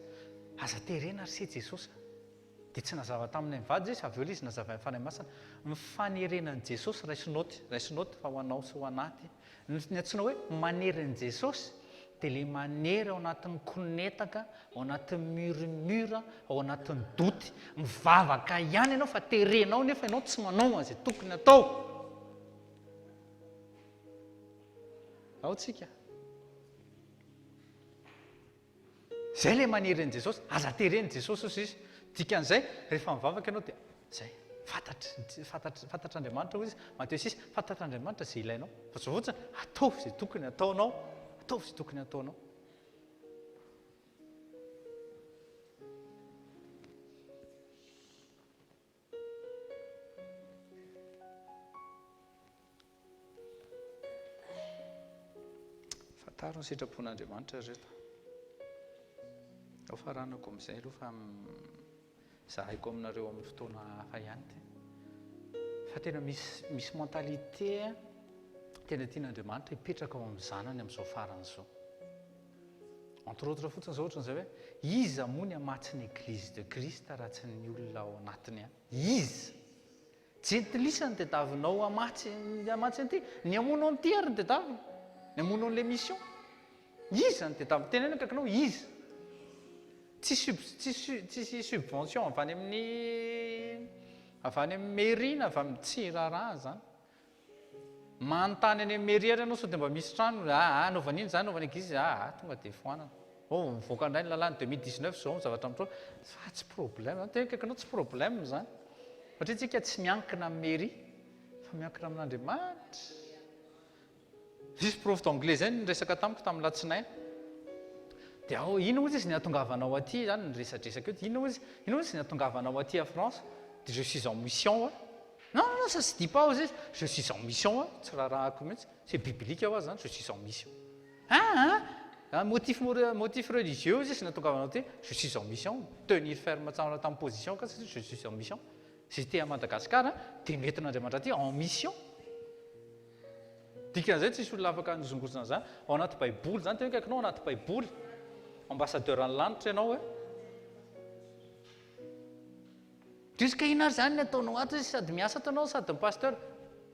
A: aza terena ry se Jesosy a. Dia tsy nazava taminay mivady izay, avy eo ilay izy nazavain'ny Fanahy Masina. Ny fanerena an'i Jesosy, raiso naoty, raiso naoty fa ho anao sy ho an'ahy ity. Ny antsoina hoe manery an'i Jesosy dia ilay manery ao anatin'ny konetaka, ao anatin'ny murmure, ao anatin'ny doute. Mivavaka ihany ianao fa terenao nefa ianao tsy manao an'izay tokony atao. Ao tsika. Zay ilay manery an'i Jesosy, aza teren'i Jesosy hozy izy. Dikan'izay, rehefa mivavaka ianao dia zay, fantatry, fantatry, fantatr'Andriamanitra hozy izy, Matio six, fantatr'Andriamanitra izay ilainao. Fa zao fotsiny, ataovy izay tokony hataonao, ataovy izay tokony hataonao. Fantaro ny sitrapon'Andriamanitra ry reto. Ao faranako amin'izay aloha fa zaraiko aminareo amin'ny fotoana hafa ihany ity. Fa tena misy misy mentalité tena tian'Andriamanitra hipetraka ao amin'ny zanany amin'izao farany izao. Entre autres fotsiny izao ohatran'izay hoe iza moa ny hamatsy ny Eglise de Christ raha tsy ny olona ao anatiny ihany? Iza? Jentilisa no tadiavinao hamatsy hamatsy an'ity. Ny hamono an'ity ary no tadiavina. Ny hamono an'ilay mission. Iza no tadiavina? Teneno akaikinao iza? Tsisy sub tsisy tsisy subvention avy any amin'ny avy any amin'ny mairie na avy amin'ny tsy raharaha izany. Manontany any amin'ny mairie ary ianao sao dia mba misy trano, aa anaovana inona izany, anaovana ankizy, aa tonga dia foanana. Oh mivoaka indray ny lalàna 2019 izao ny zavatra mitrao, fa tsy problème izany, tena akaikinao tsy problème izany. Satria tsika tsy miankina amin'ny mairie fa miankina amin'Andriamanitra. Nisy prof d'anglais izay niresaka tamiko tamin'ny latsinainy. Dia ao inona hozy izy ny hahatongavanao aty izany niresadresaka eo, inona hozy, inona hozy ny hahatongavanao aty à France? Dia je suis en mission hoa. Non non non ça se dit pas hozy izy, je suis en mission hoa, tsy raharahako mihitsy, c'est biblique hoa izany, je suis en mission. Ah ah, motif motif religieux hozy izy ny hahatongavanao aty, je suis en mission, tenir ferme tsara tamin'ny position ka satria je suis en mission. J'étais à Madagascar dia nentin'Andriamanitra aty en mission. Dikan'izay tsisy olona afaka hanozongozona an'izany. Ao anaty baiboly izany, tena akaikinao ao anaty baiboly. Ambassadeur an'ny lanitra ianao e. Jusqu'à inona ary izany ny ataonao ato izy sady miasa ato ianao sady pasteur.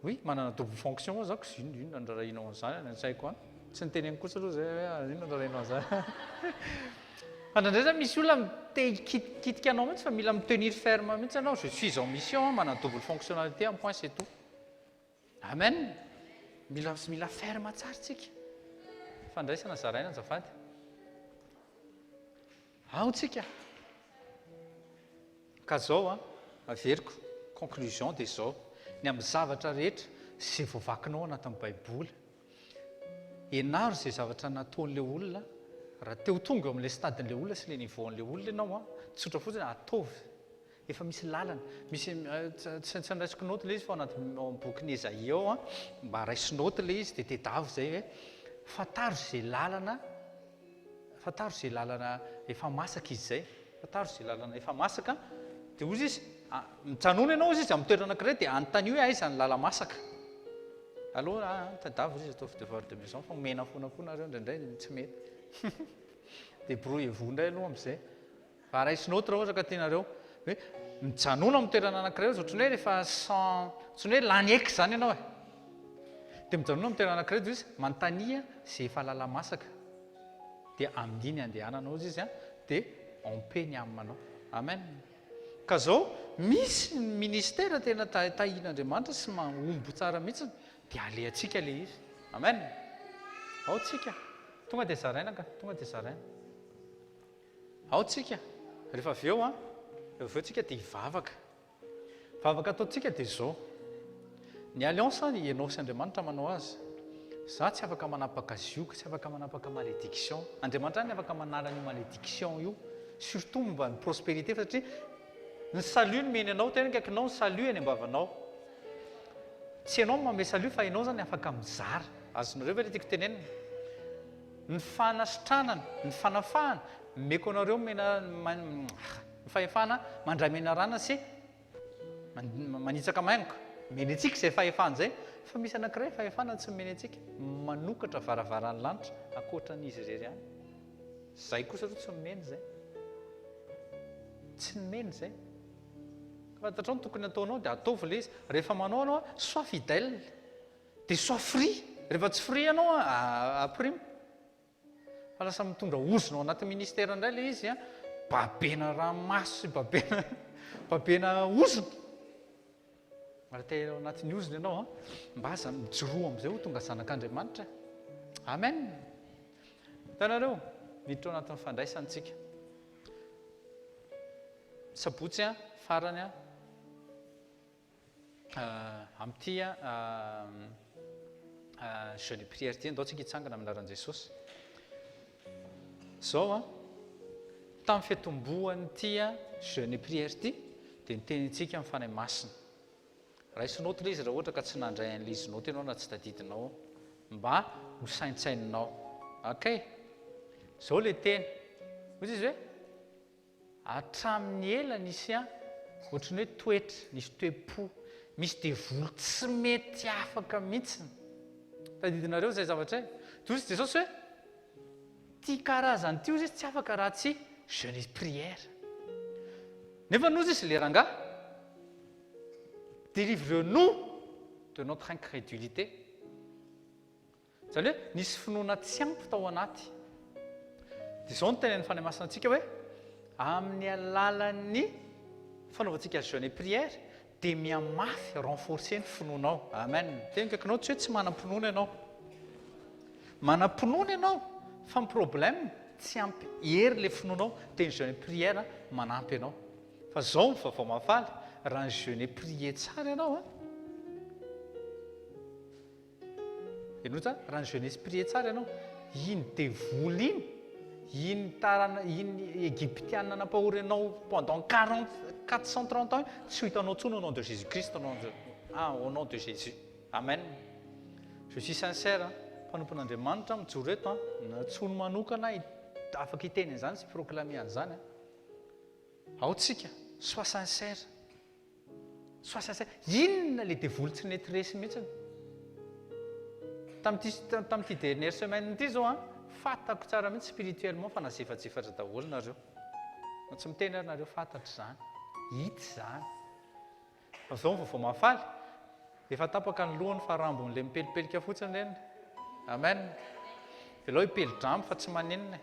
A: Oui, manana double fonction aho zako, inona inona no rarahianao an'izany any an-tsaiko any. Tsy niteneniko kosa aloha izay hoe inona no rarahianao an'izany. Fa indraindray zany misy olona te hikitikitika anao mihitsy fa mila mi-tenir ferme mihitsy ianao, je suis en mission, manana double fonctionnalité, un point c'est tout. Amen! Mila mila ferme tsara tsika. Fandraisana zaraina azafady. Ao tsika. Ka zao an, averiko, conclusion dia zao, ny amin'ny zavatra rehetra izay voavakinao anatin'ny baiboly, ianaro izay zavatra nataon'ilay olona, raha te ho tonga eo amin'ilay stade-n'ilay olona sy ilay niveau-n'ilay olona ianao an, tsotra fotsiny, ataovy. Efa misy lalana, misy tsy tsy niraisiko naoty ilay izy fa ao anaty ao amin'ny bokin'i Esaïe ao an, mba raiso naoty ilay izy dia tedavo izay hoe fantaro izay lalana, fantaro izay lalana efa masaka izy izay, fantaro izay lalana efa masaka, dia hozy izy, mijanona ianao hozy izy amin'ny toerana anankiray dia anontanio hoe aiza ny lala-masaka. Aleo tedavo hozy izy ataovy devoir de maison fa omena foana koa nareo indraindray tsy mety. Debrouillez-vous indray aloha amin'izay. Mba raiso note raha ohatra ka tianareo. Hoe mijanona amin'ny toerana anankiray ohatra ohatran'ny hoe rehefa sans, ohatran'ny hoe lany ex izany ianao e. Dia mijanona amin'ny toerana anankiray dia izy manontania izay efa lala-masaka. Dia amin'iny andehanana hozy izy an, dia en paix ny âme anao. Amen. Ka zao misy ny ministère tena tahian'Andriamanitra sy mahomby tsara mihitsy dia alehantsika ilay izy. Amen. Ao tsika. Tonga dia zaraina ka, tonga dia zaraina. Ao tsika, rehefa avy eo an, rehefa avy eo tsika dia hivavaka. Vavaka ataontsika dia izao, ny alliance an, ianao sy Andriamanitra manao azy. Za tsy afaka manapaka zioga, tsy afaka manapaka malédiction. Andriamanitra ihany afaka manala an'io malédiction io, surtout momba ny prospérité satria ny salut nomeny anao, tena akaikinao ny salut eny am-bavanao. Tsy ianao no manome salut fa ianao izany afaka mizara. Azonareo ve ilay tiako tenenina? Ny fanasitranana, ny fanafahana, omeko anareo mena, ny fahefana mandray menarana sy manitsaka maingoka. Omeny antsika izay fahefana izay, fa misy anankiray fahefana tsy omeny antsika, manokatra varavaran'ny lanitra ankoatra an'izy irery ihany. Izay kosa aloha tsy nomeny izay. Tsy nomeny izay. Fantatrao ny tokony ataonao dia ataovy ilay izy. Rehefa manao ianao, sois fidèle. Dia sois free, rehefa tsy free ianao an, aprimo. Fa lasa mitondra ozona ao anaty ministère indray ilay izy an, babena ranomaso sy babena babena ozona. Raha te ao anatin'ny ozona ianao an, mba aza mijoroa amin'izay ho tonga zanak'Andriamanitra. Amen. Hitanareo, miditra ao anatin'ny fandraisana isika. Sabotsy an, farany an. Amin'ity jeûne et prière ity, andao tsika hitsangana amin'ny anaran'i Jesosy. Izao an, tamin'ny fiatombohan'ity jeûne et prière ity, dia niteny antsika ny Fanahy Masina. Raiso note ilay izy raha ohatra ka tsy nandray an'ilay izy note ianao na tsy tadidinao, mba ho saintsaininao. Ok? Izao ilay teny. Hoy izy hoe, Hatramin'ny ela nisy an, ohatran'ny hoe toetra, nisy toe-po, misy devoly tsy mety afaka mihitsiny. Tadidinareo izay zavatra izay? Dia hoy Jesosy hoe, ity karazany ity hozy izy tsy afaka raha tsy jeûne et prière. Nefa hozy izy le rangahy. Délivre-nous de notre incrédulité. Izany hoe nisy finoana tsy ampy tao anaty. Dia izao no tenenin'ny Fanahy Masina antsika hoe, amin'ny alalan'ny fanaovantsika jeûne et prière dia mihamafy, renforcer ny finoanao. Amen. Teny akaikinao tsy hoe tsy manam-pinoana ianao. Manam-pinoana ianao fa ny problème tsy ampy hery ilay finoanao dia ny jeûne et prière manampy anao. Fa zao ny vaovao mahafaly, raha ny jeûne et prier tsara ianao an, henoy tsara, raha ny jeûne sy prier tsara ianao, iny devoly iny, iny tarana, iny egyptiana nampahory anao pendant 40, 430 ans iny, tsy ho hitanao intsony au nom de Jésus Christ, au nom de, ah, au nom de Jésus. Amen. Je suis sincère an, mpanompon'Andriamanitra mijoro eto an, nantsoiny manokana afaka hiteny an'izany sy proclamer an'izany an. Ao tsika, sois sincère. Sois sincère. Inona le devoly tsy nety resy mihitsiny? Tamin'ity tamin'ity dernière semaine ity zao an, fatako tsara mihitsy spirituellement fa nazefajefatra daholo nareo. Tsy miteny ary nareo fantatro izany. Hita izany. Fa zao ny vaovao mahafaly, efa tapaka ny lohany fa rambony le mipelipelika fotsiny ireny. Amen. Velao hipeli-drambo fa tsy maninona e.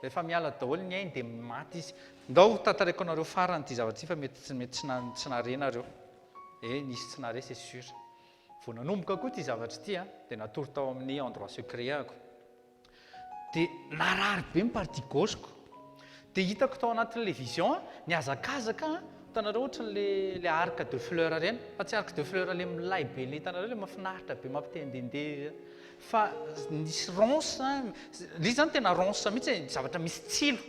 A: Rehefa miala daholo ny ainy dia maty izy. Ndao tantaraiko anareo farany ity zavatra ity fa mety tsy mety tsy nahare nareo. Eh nisy tsy nahare c'est sûr. Vao nanomboka koa ity zavatra ity an, dia natory tao amin'ny endroit secret ahako. Dia narary be ny partie gauche-ko. Dia hitako tao anatin'ilay vision an, nihazakazaka an, hitanareo ohatran'ilay ilay arc de fleur ireny, fa tsy arc de fleur ilay milay be ilay hitanareo ilay mahafinaritra be mampite-handehandeha, fa nisy ronce, ilay izy izany tena ronce mihitsy e, zavatra misy tsilo.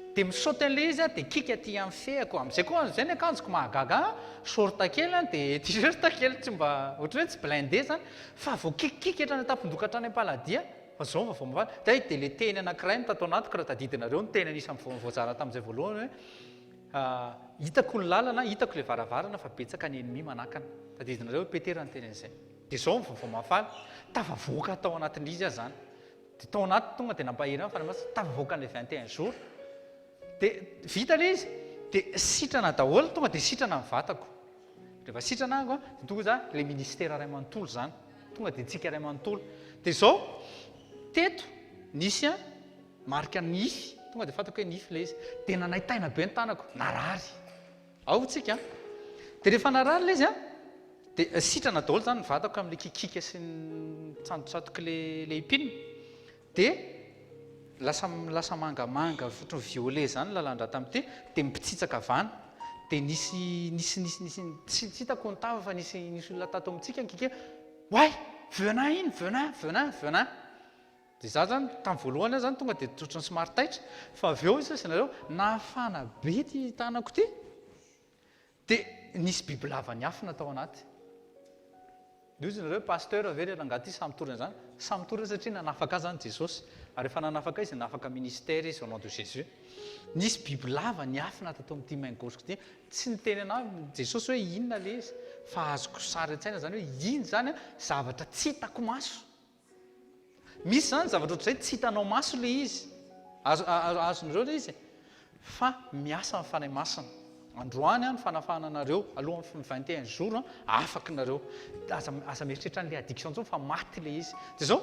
A: Dia mi-saute an'ilay izy aho dia kick aty amin'ny fehako. Amin'izay koa izay ny akanjoko mahagaga ahy, short kely an, dia t-shirt kely tsy mba ohatran'ny hoe tsy blindé izany fa vao kick kick hatrany an-tampon-doha ka hatrany am-paladia fa izao ny vaovao mahafaly. Dia dia ilay teny anankiray no tato anatiko raha tadidinareo ny teny anisan'ny vao voazara tamin'izay voalohany hoe hitako ny lalana, hitako ilay varavarana fa betsaka ny ennemi manakana. Tadidinareo hoe Petera niteny an'izay. Dia izao ny vaovao mahafaly, tafavoaka tao anatin'izy aho izany. Dia tao anaty tonga dia nampahery ahy ny Fanahy Masina, tafavoaka an'ilay 21 jours. Dia vita ilay izy, dia sitrana daholo, tonga dia sitrana ny vatako. Rehefa sitrana aho, dia tonga za, ilay ministera iray manontolo izany. Tonga dia tsika iray manontolo. Dia izao, teto nisy an, marika nify, tonga dia fantako hoe nify ilay izy. Dia nanaintaina be ny tanako, narary. Ao tsika an. Dia rehefa narary ilay izy an, dia sitrana daholo izany ny vatako amin'ilay kikiaka sy ny tsatotsatok'ilay ilay épine. Dia lasa lasa mangamanga ohatran'ny violet izany ny lalan-drà tamin'ity, dia mipitsitsaka avy any. Dia nisy nisy nisy nisy tsy tsy hitako ny tava fa nisy nisy olona tato amintsika nikikiaka, Oay! Venin iny, venin, venin, venin. Dia izaho izany, tamin'ny voalohany aho izany tonga dia ohatran'ny somary taitra, fa avy eo hoy sisa nareo, nafana be ity tanako ity, dia nisy bibilava niafina tao anaty. Dia hoy izy nareo, pasteur ve ilay rangahy ity sahy mitory an'izany? Sahy mitory aho satria nanafaka ahy izany Jesosy, ary rehefa nanafaka ahy Izy, nanafaka ministère Izy au nom de Jésus. Nisy bibilava niafina tato amin'ity main gauche-ko ity, tsy niteny an'ahy Jesosy hoe inona ilay izy, fa azoko sary an-tsaina izany hoe iny izany zavatra tsy hitako maso. Misy izany zavatra ohatr'izay tsy hitanao maso ilay izy, azo azonareo ilay izy e, fa miasa ny Fanahy Masina. Androany ny fanafahana anareo, alohan'ny 21 jours afaka nareo. Aza aza mieritreritra an'ilay addiction intsony fa maty ilay izy. Dia izao,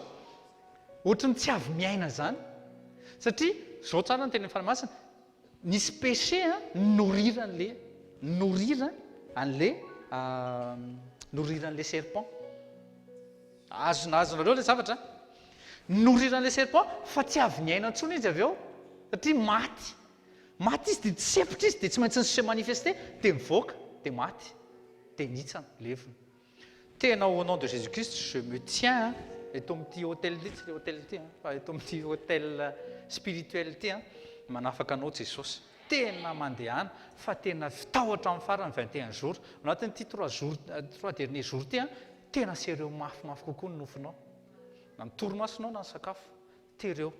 A: ohatry ny tsy avy miaina izany. Satria izao tsara ny tenin'ny Fanahy Masina, Nisy péché noriran'le norira an'le noriran'le serpent. Azona azonareo le zavatra? Noriran'le serpent fa tsy avy niaina intsony izy avy eo satria maty. Maty izy dia tsepotra izy dia tsy maintsy ni-se manifester dia mivoaka dia maty dia nitsana levona. Tena au nom de Jésus Christ je me tiens eto amin'ity hôtel ity, tsy ilay hôtel ity fa eto amin'ity hôtel spirituel ity manafaka anao Jesosy. Tena mandehana fa tena vitao hatramin'ny farany 21 jours. Ao anatin'ity trois jours, trois derniers jours ity tena sereo mafimafy kokoa ny nofinao. Na ny torimasonao na ny sakafo. Tereo.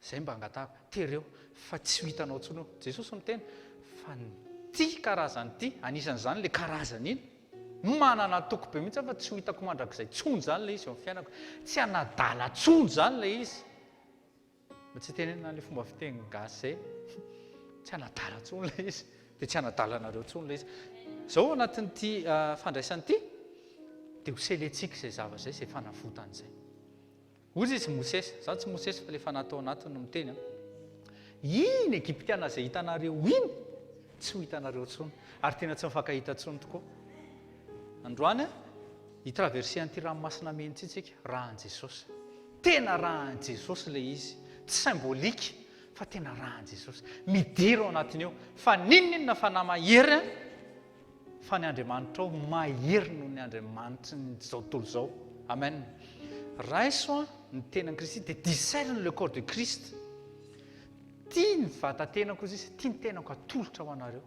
A: Zay mba angatahako. Tereo fa tsy ho hitanao intsony io. Jesosy miteny fa ity karazany ity, anisan'izany ilay karazany iny, manana toky be mihitsy aho fa tsy ho hitako mandrakizay intsony izany ilay izy eo amin'ny fiainako. Tsy hanadala intsony izany ilay izy. Mba tsy hitenenana an'ilay fomba fiteny gasy izay. Tsy hanadala intsony ilay izy. Dia tsy hanadala anareo intsony ilay izy. Izao ao anatin'ity fandraisana ity dia ho selentsika izay zavatra izay, izay fanavotana izay. Hoy izy Mosesy, izaho tsy Mosesy fa ilay fanahy tao anatiny no miteny an. Iny Egyptiana izay hitanareo iny, tsy ho hitanareo intsony. Ary tena tsy mifankahita intsony tokoa. Androany an, hi-traverser an'ity ranomasina mena ity tsika, ràn'i Jesosy. Tena ràn'i Jesosy ilay izy. Tsy symbolique fa tena ràn'i Jesosy. Midira ao anatiny eo. Fa n'inon'inona fanahy mahery an, fa ny Andriamanitrao mahery noho ny andriamanitry ny izao tontolo izao. Amen. Raiso an ny tenan'i Kristy dia discerne le corps de Christ. Tia ny vata-tenako izy, tia ny tenako atolotra ho anareo.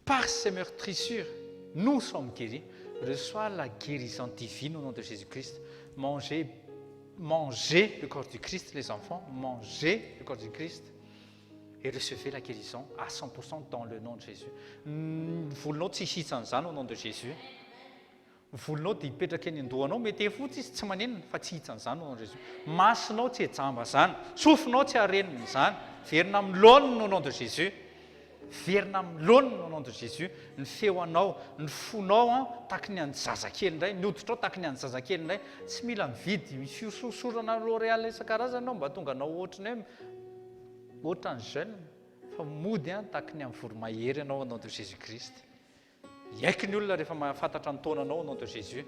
A: Par ses meurtrissures, nous sommes guéris. Reçois la guérison divine au nom de Jésus-Christ. Mangez, mangez le corps du Christ, les enfants. Mangez le corps du Christ et recevez la guérison à 100% dans le nom de Jésus. Ny volonao tsy hisy an'izany au nom de Jésus. Ny volonao dia hipetraka eny an-dohanao, mety fotsy izy, tsy maninona, fa tsy hihitsy an'izany au nom de Jésus. Masonao tsy hijamba izany, sofinao tsy harenina izany, verina amin'ny laoniny au nom de Jésus. Verina amin'ny laoniny au nom de Jésus ny feo anao, ny fonao an, tahaky ny an'ny zazakely indray, ny hoditrao tahaky ny an'ny zazakely indray, tsy mila mividy fihosohosorana L'Oréal isan-karazany ianao mba hahatonga anao ohatry ny hoe ohatran'ny jeune, fa mody an, tahaky ny amin'ny voromahery ianao au nom de Jésus Christ. Hiaiky ny olona rehefa mahafantatra ny taonanao au nom de Jésus.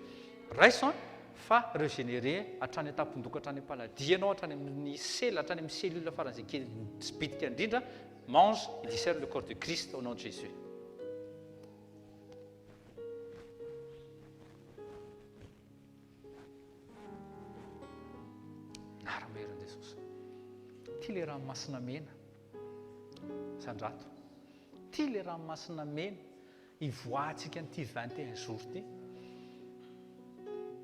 A: Raiso an, fa regénérer hatrany an-tampon-doha ka hatrany am-paladia ianao, hatrany amin'ny sela, hatrany amin'ny cellule faran'izay kely sy bitika indrindra, mange et discerne le corps de Christ au nom de Jésus. Nara-merin'i Jesosy. Ity ilay ranomasina mena. Sandrato. Ity ilay ranomasina mena hivoahantsika an'ity 21 jours ity.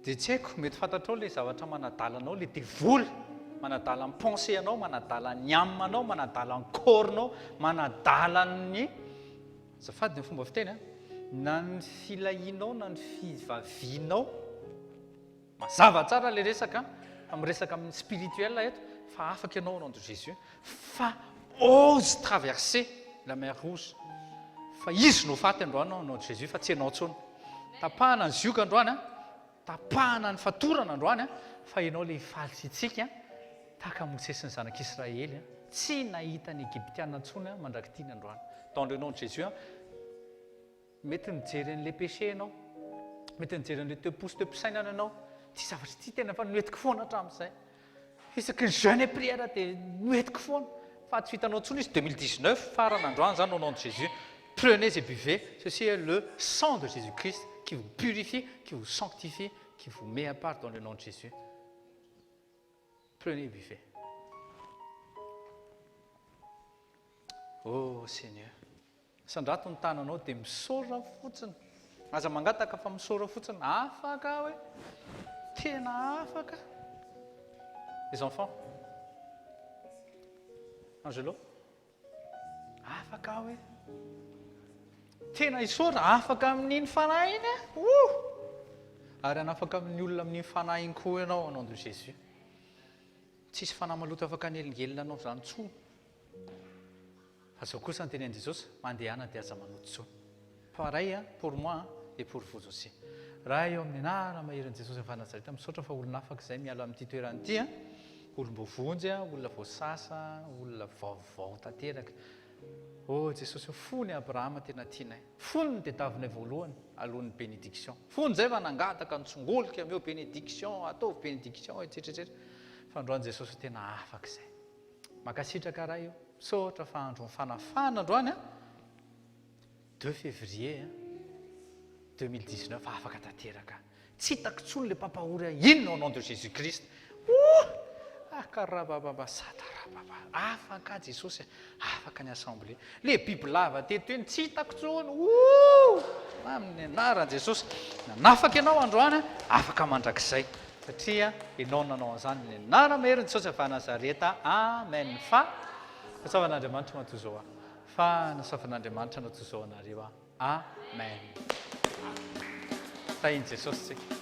A: Dia tsy haiko, mety fantatrao ilay zavatra manadala anao, ilay devoly manadala ny pensée anao, manadala ny âme anao, manadala ny corps nao, manadala ny, azafady ny fomba fiteny an, na ny filahianao na ny fivavianao. Mazava tsara ilay resaka fa miresaka amin'ny spirituel eto fa afaka ianao au nom de Jésus fa ose traverser la mer rouge fa izy no faty androany au nom de Jésus fa tsy ianao intsony. Tapahana ny zioga androany an, tapahana ny fatorana androany an, fa ianao ilay hifaly sy hitsiky an, tahaka an'i Mosesy sy ny zanak'Israely an, tsy nahita ny Egyptiana intsony an mandrak'ity ny androany. Dans le nom de Jésus an. Mety nijery an'ilay péché ianao, mety nijery an'ilay toe-po sy toe-pisainana ianao, ity zavatra ity tena efa noentiko foana hatramin'izay, isaky ny jeûne et prière dia noentiko foana, fa tsy vitanao intsony izy, 2019, farany androany izany au nom de Jésus, prenez et buvez, ceci est le sang de Jésus Christ qui vous purifie, qui vous sanctifie, qui vous met à part dans le nom de Jésus. Prenez et buvez. Oh Seigneur. Sandrato ny tananao dia misaora fotsiny. Aza mangataka fa misaora fotsiny. Afaka aho e. Tena afaka. Les enfants. Angelo. Afaka aho e. Tena isaora, afaka amin'iny fanahy iny e. Ouh! Ary hanafaka amin'ny olona amin'iny fanahy iny koa ianao au nom de Jésus. Tsisy fanahy maloto afaka hanelingelina anao izany intsony. Fa zao kosa ny tenenin'i Jesosy, mandehana dia aza manoto intsony. Pareil pour moi et pour vous aussi. Ray eo amin'ny anarana maherin'i Jesosy avy any Nazareta, misaotra fa olona afaka izay miala amin'ity toerana ity, olom-boavonjy, olona voasasa, olona vaovao tanteraka. Oh Jesosy ô, fony Abrahama tena tianay. Fony no tediavinay voalohany alohan'ny bénédiction. Fony izay fa nangataka, nitsongolika, omeo bénédiction, ataovy bénédiction, etsetra etsetra. Fa androany Jesosy ô tena afaka izay. Mankasitraka Ray o! Misaotra fa andron'ny fanafahana androany an! Deux février 2019 afaka tanteraka. Tsy hitako intsony le mpampahory ahy iny au nom de Jésus Christ. Ouh! Akarabababa satarababa. Afaka Jesosy a! Afaka ny assemblée. Le bibilava teto iny tsy hitako intsony. Ouh! Amin'ny anaran'i Jesosy. Nanafaka ianao androany, afaka mandrakizay. Satria Ianao no nanao an'izany ny anara-maherin'i Jesosy avy any Nazareta. Amen. Fa nasavan'Andriamanitra matoa izao aho. Fa nasavan'Andriamanitra natoa izao anareo aho. Amen. Tahin'i Jesosy tsika.